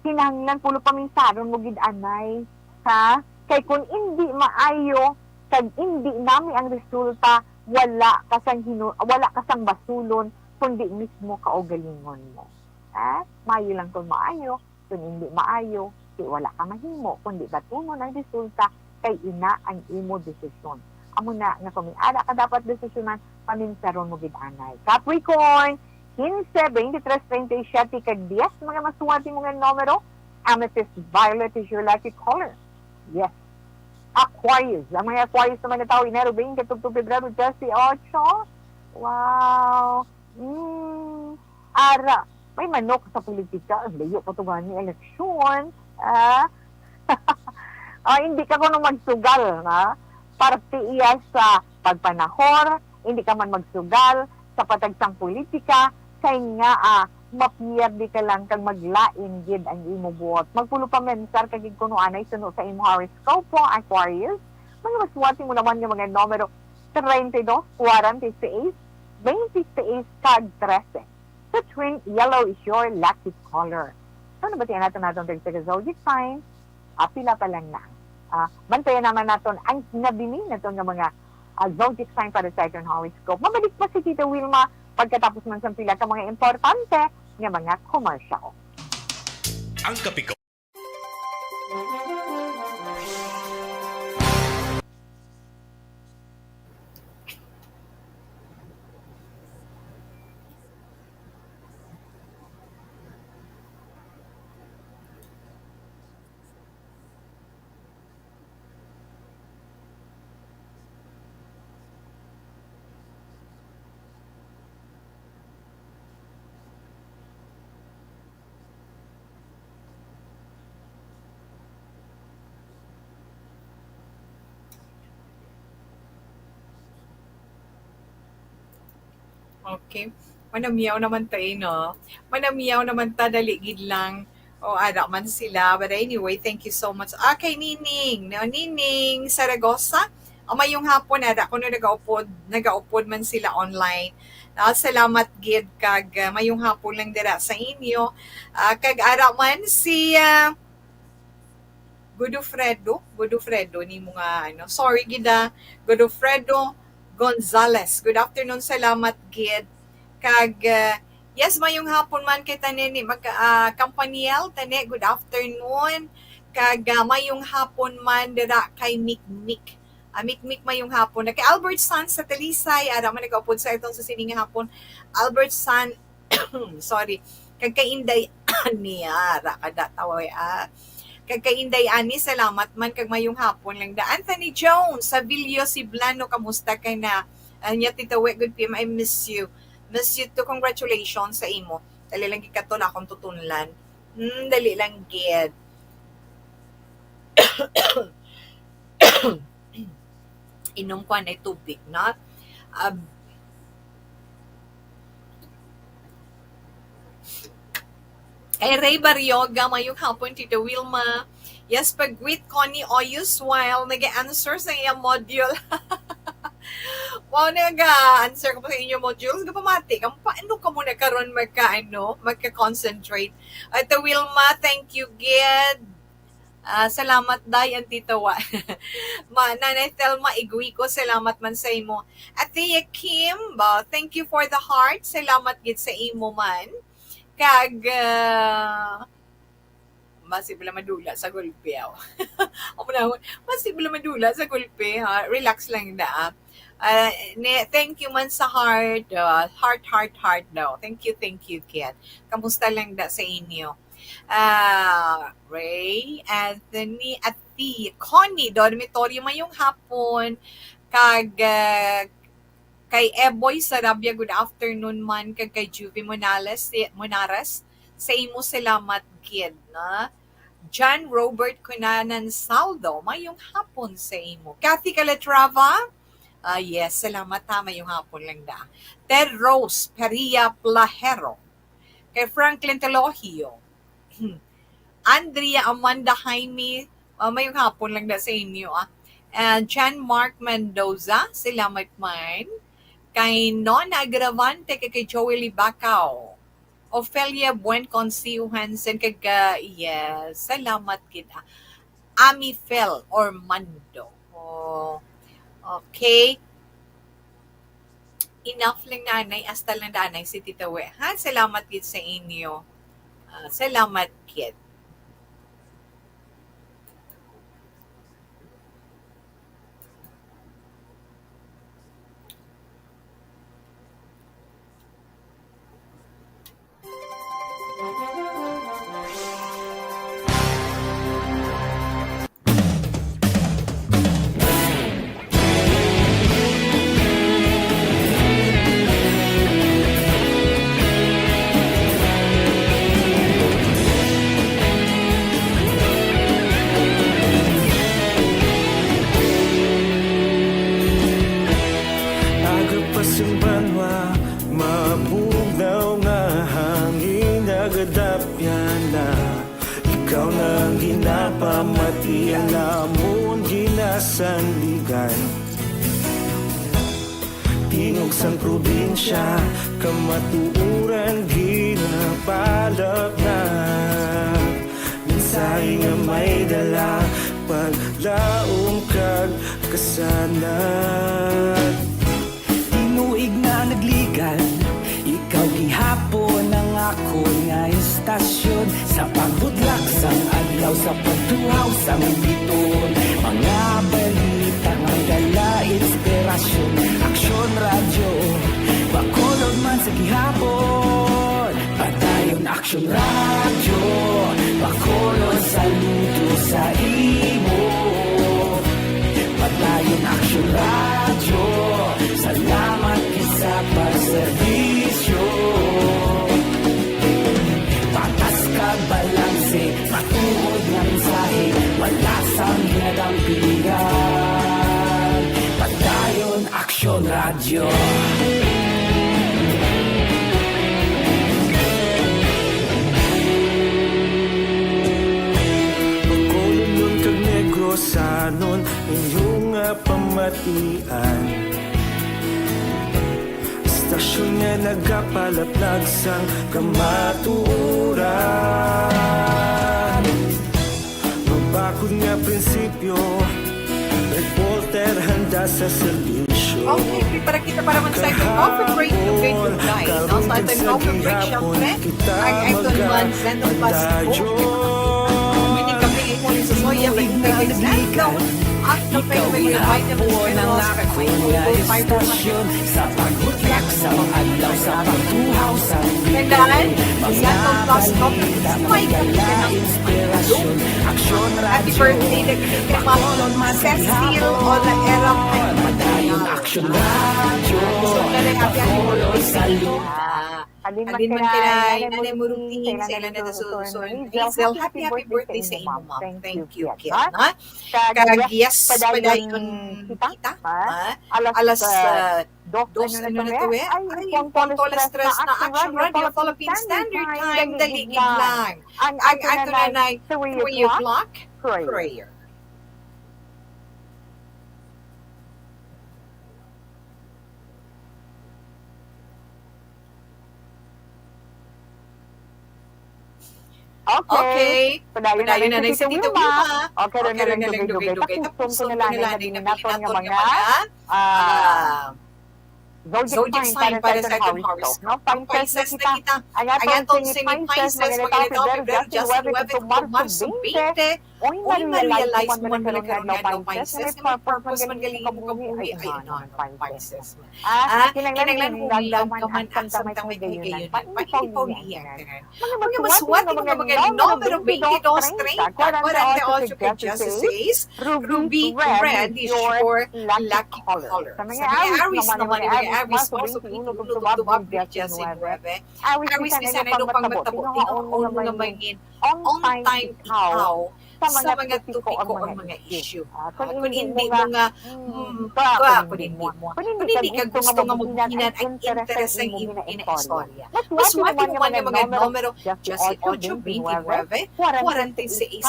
kinahanglan pulo paminsaron mo gid anay, ha? Kay kung hindi maayo kag hindi nami ang resulta, wala ka sang hinu-, wala ka sang basulon, kundi mismo kaugalingon mo. Ha? Maayo lang kung maayo, kung hindi maayo, di wala ka mahimo, kundi batunon ang resulta, kay ina ang imo desisyon. Amo na nga kung may ara ka dapat desisyonan, paminsaron mo gid anay. Capricorn, quince, twenty-three, treinta y siete, kag diyes, mga maswerte mo nga numero, amethyst violet is your lucky color. Yes. Aquarius. Ang mga Aquarius naman na tao, Enero twenty tubtob Pebrero dieciocho. Wow. Mm, ara, may manok sa politika. Ang layo pa to gani eleksyon. Ah? Ah, hindi ka kuno magsugal, na? Parte iya sa pagpanahor, hindi ka man magsugal sa patag sang politika, kay nga, ah, mapierde ka lang kag maglain gid ang imo buot. Magpulo pa mensar ka gid kuno anay suno sa imo horoscope, Aquarius. Mga maswerte mo naman nga mga numero treinta y dos, cuarenta y seis, veintiséis, kag trece. Citrine yellow is your lucky color. So, nabatian naton naton diri sa zodiac sign. Ah, pila pa lang na. Ah, bantayan naman naton ang nabini naton nga mga, ah, zodiac sign para sa aton horoscope. Mabalik pa si Tita Wilma pagkatapos man sang pila ka mga importante nga mga commercial. Ang Kapiko. Okay. Manamiyaw naman ta, eh, no? Manamiyaw naman ta, dali gid lang. O, ara man sila. But anyway, thank you so much. Ah, kay Nining, no? Nining Saragosa. O, mayong hapon, ara kuno nagaupod, nagaupod man sila online. Ah, salamat gid kag, ah, mayong hapon lang dira sa inyo. Ah, kag ara man si, ah, Godofredo, Godofredo, nimo nga, ano, sorry gid, ah, Godofredo Gonzales. Good afternoon, salamat gid. Kag, ah, yes, mayong hapon man kay tani ni mag-, ah, Campaniel, tani, good afternoon. Kag, ah, mayong hapon man dira kay Mikmik. Ah, Mikmik, mayong hapon. Na kay Albert San sa Talisay, ara man nagaupod sa atong sa sining hapon. Albert San, sorry. Kag kay Inday Ani, ara ka da, taway, ah. Kag kay Inday Ani, salamat man kag mayong hapon lang da. Anthony Jones sa Villo Siblano, kamusta ka na? Ah, niya, Tita We, good P M, I miss you. Miss you too. Congratulations sa imo. Dali lang gikaton akong tutunlan. Hmm, dali lang gid. Inom ko anay tubig, no? Um, kay Ray Barrioga, mayong hapon, Tita Wilma. Yes, pag-greet ko ni Oyus while nag-answer sa iyang module. Wow, nag-answer ko pa sa inyo modules. Gapamati ka, paano ka muna karon magka, ano, magka-concentrate? Ate Wilma, thank you, gid. Ah, salamat, Day, ang Tita Wa. Ma, Nanay Thelma Iguico, salamat man sa imo. Ate Kim, ba, thank you for the heart. Salamat gid sa imo man. Kag, ah, Basi bala madula sa gulpi, aw. Amo na, basi bala madula sa gulpi, ha? Relax lang da, ah. Ah, ne, thank you man sa heart, ah, heart, heart, heart daw. Thank you, thank you, Kit. Kamusta lang da sa inyo? Ah, Ray, Anthony, Ati, Connie, Dormitorio, mayong hapon. Kag, ah, kay Eboy Sarabia, good afternoon man. Kag kay Juvie Monales, si, Monares, sa imo salamat gid, na. John Robert Cunanan Saldo, mayong hapon sa imo. Kathy Calatrava, ah, yes, salamat ha, mayong hapon lang da. Ted Rose Peria Plahero, kay Franklin Telogio, Andrea Amanda Jaime, ah, mayong hapon lang da sa inyo, ah. And John Mark Mendoza, salamat man. Kay Nona Agravante, kay, kay Joey Libacao. Ofelia Buen Consi Johansen, kag, ah, yes, salamat gid, ah. Ami Fel Ormando. Oh, okay. Enough lang na anay, hasta lang na anay si Tita We. Ha? Salamat gid sa inyo. Ah, salamat gid. Aga pa sing banwa, mabugnaw nga hangin, nagadapyan na. Ikaw na ang ginapamati, ang amon ginasandigan. Tingog sang probinsya, kamatuoran ginapalapnag. Mensahe nga may dala, paglaom kag kasanag. Tinuig na nagligan, ikaw gihapon ang akon nga istasyon. Sa pagbudlak sang adlaw, sa pagtuhaw sang biton, mga balita nga dala inspirasyon. Aksyon Radyo, Bacolod man sa gihapon. Padayon Aksyon Radyo, Bacolod, saludo sa imo. Padayon Aksyon Radyo, salamat gid sa pagserbisyo. Patas kag balanse, matuod nga mensahe, wala sang ginadampigan. Padayon Aksyon Radyo. Bacolodnon kag Negrosanon, inyo nga pamatian. Istasyon nga nagapalapnag sang kamatuoran. Mabakod nga prinsipyo, reporter handa sa serbisyo. Okay, para kita para man sa itong coffee break, dugay-dugay. Now, sa ating coffee break, syempre, ang aton man Xanthone Plus Coffee. Mini kape, muli sa soya, big break, and down. At kape, may vitamins, minerals, kag may fiber. Sa pagbutlak sa adlaw, sa pagtuhaw sa Kailangan, Xanthone Plus Coffee. May kape ka na. Happy birthday na kay Ma'am Cecil Olaera. Padayon Aksyon Radyo. So, kaya happy, happy birthday sa iyo. Ah, Alin man kay Nanay Murugting, sa ila na susunod. Hazel, happy, happy birthday sa imo, ma'am. Thank you, Kit, ha? Kag yes, padayon kita, ha? Alas, ah, Dos, ano na to, eh? Ay, Puwang Tolas Tres na Action Radio, Philippine Standard Time, daligid lang. Ang ato nanay, three o'clock, prayer. Okay. Padayon na lang si Tita Wilma. Okay ra na lang dugay-dugay. Tapuson ko na lang ang gabi naton nga mga, ah, Zodiac sign para sa second horoscope. No? Pisces na kita. Ang aton sini Pisces, mga natawo Febrero, Justin nuebe, tugtog Marso twenty. Uy, ma-realize mo man karon nga adlaw, Pisces, nga may purpose man gali imong kabuhi. Ay, ay, no, Pisces. Ah, kinahanglan mo lang ka man ang samtang may kahigayonan. Painipaw niya. Mga masuwat nga mga numero, twenty-two, treinta, forty-eight, fifty-six, ruby, red is your lucky color. Sa mga Aries naman, mga Aries, Marso twenty-one, tugtog Abril diecinuebe. Aries, bisan ano pang matabo, tingaon nga mangin on time ikaw sa mga topiko o mga issue. Ah, kung hindi mo nga, mm, ba, kung hindi mo, kung hindi ka gusto nga mabuhinan ang interes sa imo nga istorya. Mas wati mo man nga mga numero, dieciocho, veintinuebe, forty-six,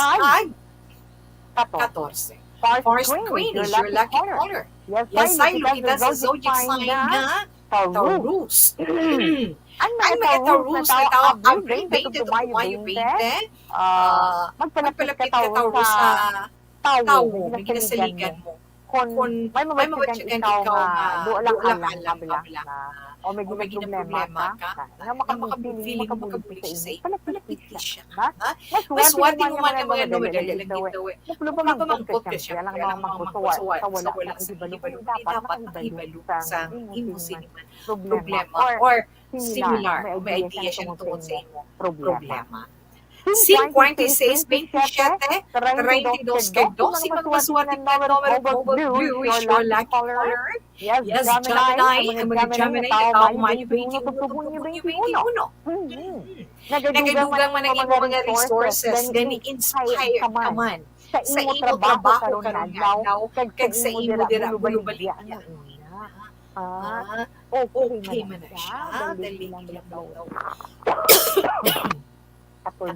kag katorse. Forest green is your lucky color. Yes, saylo kita sa zodiac sign nga Taurus. Ang mga Taurus na tawo, Abril twenty to Mayo twenty, ah, magpalapit ka, Taurus, sa tawo nga ginasaligan mo. Kung may mabatyagan ikaw nga duha lang alang, kabilang na, o may ginaproblema ka, nga makapagpiling, makabuli sa imo, palapit siya. Ha? Mas wati mo man nga mga numero, dali lang gitawi. Mapulubang ang podcast, kaya lang mga magkusuwa sa wala sa kahibalo, dapat nakahibalo sa imo sini man problema or similar, may idea siya tungod sa imo problema. Cinquenta y seis, veintisiete, treinta y dos, kay dos, si mga masuwat nga numero, Cobalt Blue is your lucky color. Yes, Gemini, ang mga Gemini, tawo Mayo twenty-one, tugtog Hunyo twenty-one. Nagadugang man ang mga resources, gani inspire ka man sa imo trabaho karon nga adlaw, kag sa imo dira bulobaligya. Ah, okay man na siya. Dali lang daw. Happy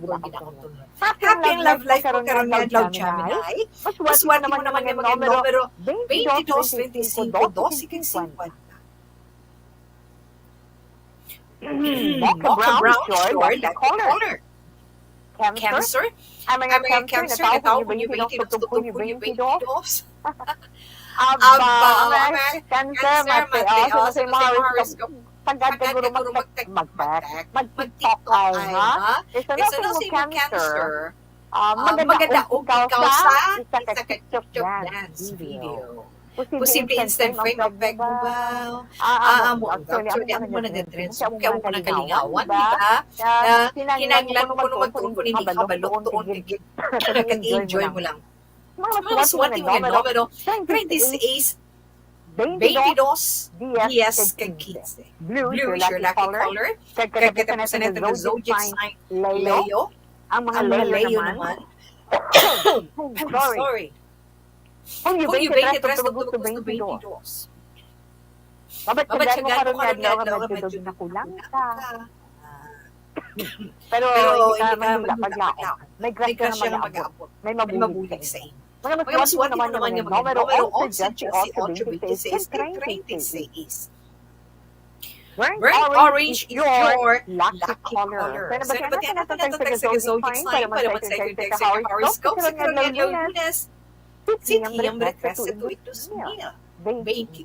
love life mo karon nga adlaw, Gemini. Mas wati mo naman nga mga numero, twenty-two, twenty-five, doce, fifty. Mocha brown is your lucky color. Cancer? Ang mga Cancer, natawo Hunyo twenty-two, tugtog Hunyo twenty-two. Aba, mga Cancer, Mateo, sa mga horoscope, sagad ka guro mag-, mag-, mag-TikTok ay, ha? Isa na sa mga Cancer, ah, magadaog ikaw sa isa ka TikTok dance video. Posible instant fame of pagkubaw. Ah, amo, actually, amo na nag-trend. So, kaya mo na kalingawan, di ba? Na kinahanglan mo kuno magtuon kung hindi kabalo, tuon kag enjoy mo lang. Mga masuwat nga numero, treinta y seis, veintidós, dies, kag quince. Blue is your lucky color. Kag katapusan natin ang zodiac sign, Leo. Ang mga Leo naman, I'm sorry. Kung yung twenty-three, tugtog Agosto twenty-two. Mabatyagan mo karon nga adlaw nga medyo nakulang ka. Pero hindi ka man wala paglaom. May grasya nga mag-aabot. May mabulig sa imo. Mga masuwat naman nga mga numero, onse, dieciocho, veintiseis, treinta y seis. Burnt orange is your lucky color. So, nabatian natin ang taga zodiac sign para man sa inyong taga horoscope sa karong adlaw, Lunes. Si Tiang Bertresa, tuig dos mil baynte.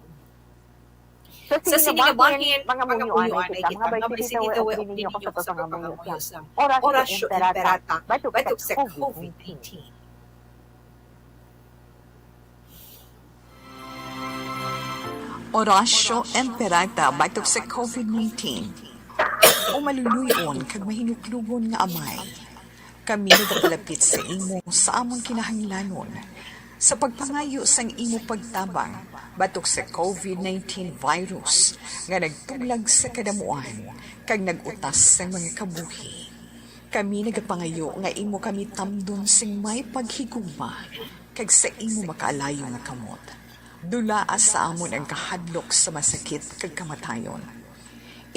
Sa sini nga bahin, mga munyo anay kita, mga baysintitawe, o ninyo ko sa pangamuyo sang Orasyo Imperata, batok sa covid nineteen. Orasyo Imperata batok sa covid nineteen. O maluluy-on kag mahinuklogon nga Amay, kami nagapalapit sa imo sa among kinahanglanon sa pagpangayo sang imo pagtabang batok sa covid nineteen virus nga nagtuglag sa kadamuan kag nag-utas sang mga kabuhi. Kami nagapangayo nga imo kami tamdon sing may paghigugma kag sa imo makaalayo nga kamot. Dulaa sa amon ang kahadlok sa masakit kag kamatayon.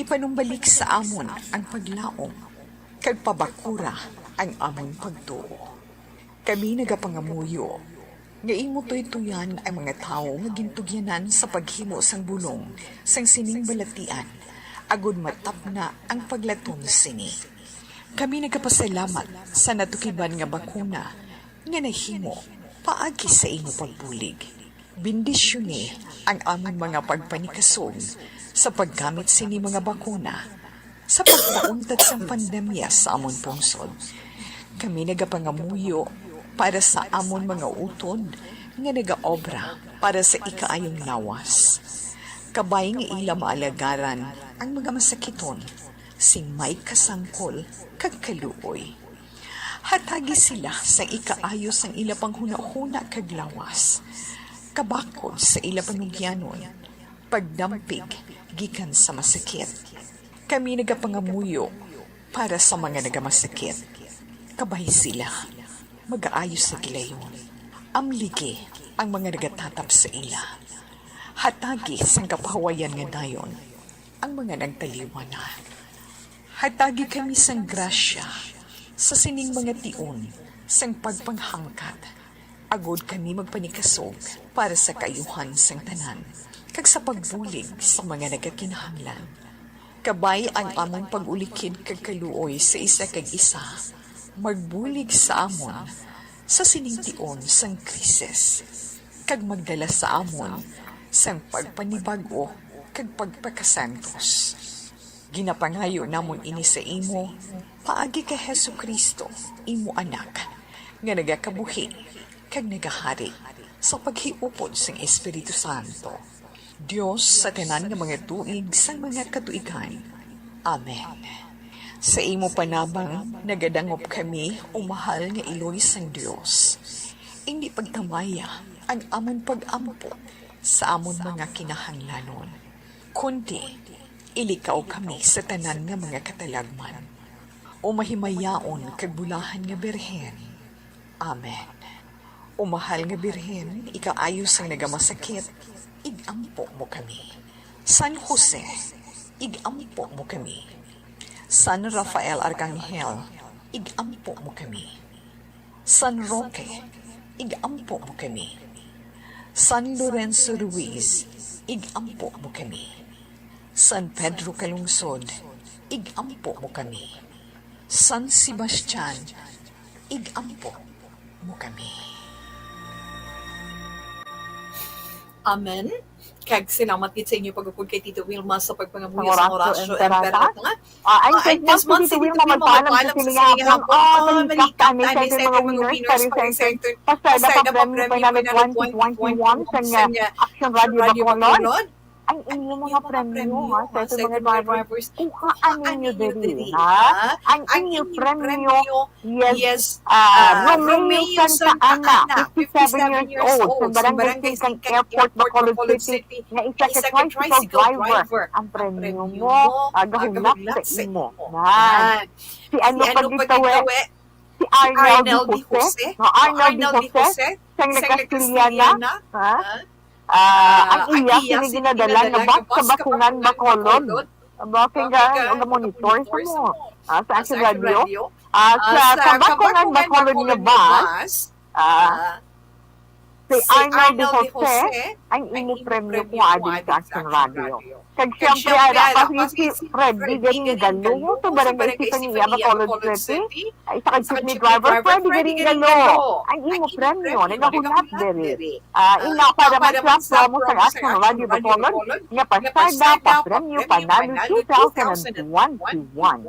Ipanumbalik sa amon ang paglaom, kag pabakura ang amon pagtuo. Kami nagapangamuyo nga imo tuytoyan ang mga tawo nga gintugyanan sa paghimo sang bulong sang sining balatian, agod matapna ang paglaton sini. Kami nagapasalamat sa natukiban nga bakuna nga nahimo paagi sa imo pagbulig. Bendisyoni ang amon mga pagpanikasog Sa paggamit sini mga bakuna, sa pagpauntad sang pandemya sa amon pungsod, kami nagapangamuyo para sa amon mga utod nga nagaobra para sa ikaayong lawas, kabay nga ila maalagaran ang mga masakiton sing may kasangkol kag kaluoy. Hatagi sila sang ikaayo sang ila panghunahuna kag lawas, kabakod sa ila panugyanon, pagdampig gikan sa masakit. Kami nagapangamuyo para sa mga nagamasakit. Kabay sila, magaayo sa gilayon. Amligi ang mga nagatatap sa ila. Hatagi sang kapahuwayan nga dayon ang mga nagtaliwan na. Hatagi kami sang grasya sa sining mga tion sang pagpanghangkat, agod kami magpanikasog para sa kaayuhan sang tanan, kag sa pagbulig sa mga nagakinahanglan. Kabay ang amon pag-ulikid kag kaluoy sa isa kag isa, magbulig sa amon sa sining tion sang krisis, kag magdala sa amon sang pagpanibag-o kag pagpakasantos. Ginapangayo namon ini sa imo, paagi kay Jesu-Cristo, imo Anak, nga nagakabuhi kag nagahari sa paghiupod sang Espiritu Santo, Dios sa tanan nga mga tuig sang mga katuigan. Amen. Sa imo panabang nagadangop kami, o mahal nga Iloy sang Dios. Indi pagtamaya ang amon pag-ampo sa amon mga kinahanglanon, kundi ilikaw kami sa tanan nga mga katalagman. O mahimayaon kag bulahan nga Birhen. Amen. O mahal nga Birhen, ikaayo sang nagamasakit, ig-ampo mo kami. San Jose, ig-ampo mo kami. San Rafael Arcangel, ig-ampo mo kami. San Roque, ig-ampo mo kami. San Lorenzo Ruiz, ig-ampo mo kami. San Pedro Calungsod, ig-ampo mo kami. San Sebastian, ig-ampo mo kami. Amen. Kag salamat gid sa inyo pag-upod kay Tito Wilma sa pagpangamuyo sa Horacio Emperata. Ah, I'm Christmas, Tito Wilma, magpaalam sa sini nga hapon. Ah, malikap kami sa mga winners, para sa Pastor Dapat Premyo Panalo twenty twenty-one sa nga Action Radio Bacolod. Ang inyo mga premyo, ha, sa aton mga drivers, kuhaan ninyo diri, ha? Ang inyo premyo, yes, ah, Romeo Santa Ana, fifty-seven years old, sa Barangay Singkang Airport, Bacolod City, nga isa ka tricycle driver. Ang premyo mo, ah, gahulak sa imo. Yan. Si ano pa gid tawe? Si Arnel Di Jose. No, Arnel Di Jose, sang nagkasiliana, ha? Ah, ang iya, sini ginadala nga bus sa Bakungan, Bacolod. Aba, kay nga, nga monitor sa mo. Ah, sa Action Radio. Ah, sa, sa Bakungan, Bacolod nga bus, ah, si Arnel Di Jose, ang imo premyo ko adi sa Action Radio. Kag siyempre, ara pa si Freddy Garingalo, sa Barangay Sipania, Bacolod City. Ay, sa kag jeepney driver, Freddy Garingalo. Ang imo premyo, nagahulat diri. Ah, ina para man sa promo sa Action Radio Bacolod, nga Pasada pa Premyo Panalo two thousand twenty-one.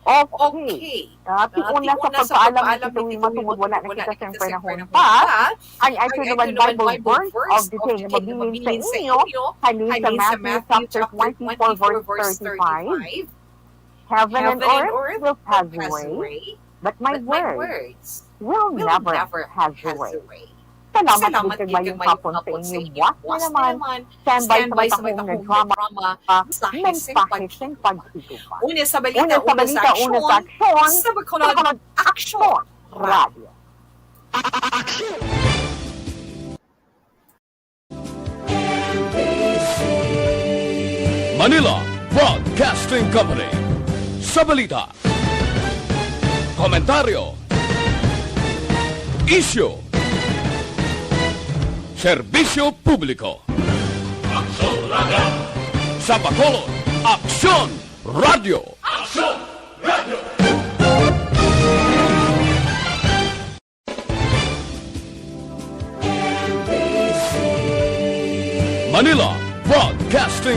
Okay. Ah, tiuna sa pagpaalam ni Tito Wilma tungod wala na kita sing panahon pa. Ang aton naman Bible verse of the day nga mabilin sa inyo, halin sa Matthew chapter twenty-four, verse thirty-five. Heaven and earth will pass away, but my words will never pass away. Salamat gid kag maayong hapon sa inyo. Buwas na naman, standby sa matahong nga drama, Mensahe sing Paghigugma. Una sa balita, una sa aksyon, sa Bacolod Aksyon Radio. Manila Broadcasting Company. Sa balita, komentaryo, isyu, serbisyo publiko. Aksyon Radio. Sa Bacolod, Aksyon Radio. Aksyon Radio. Manila Broadcasting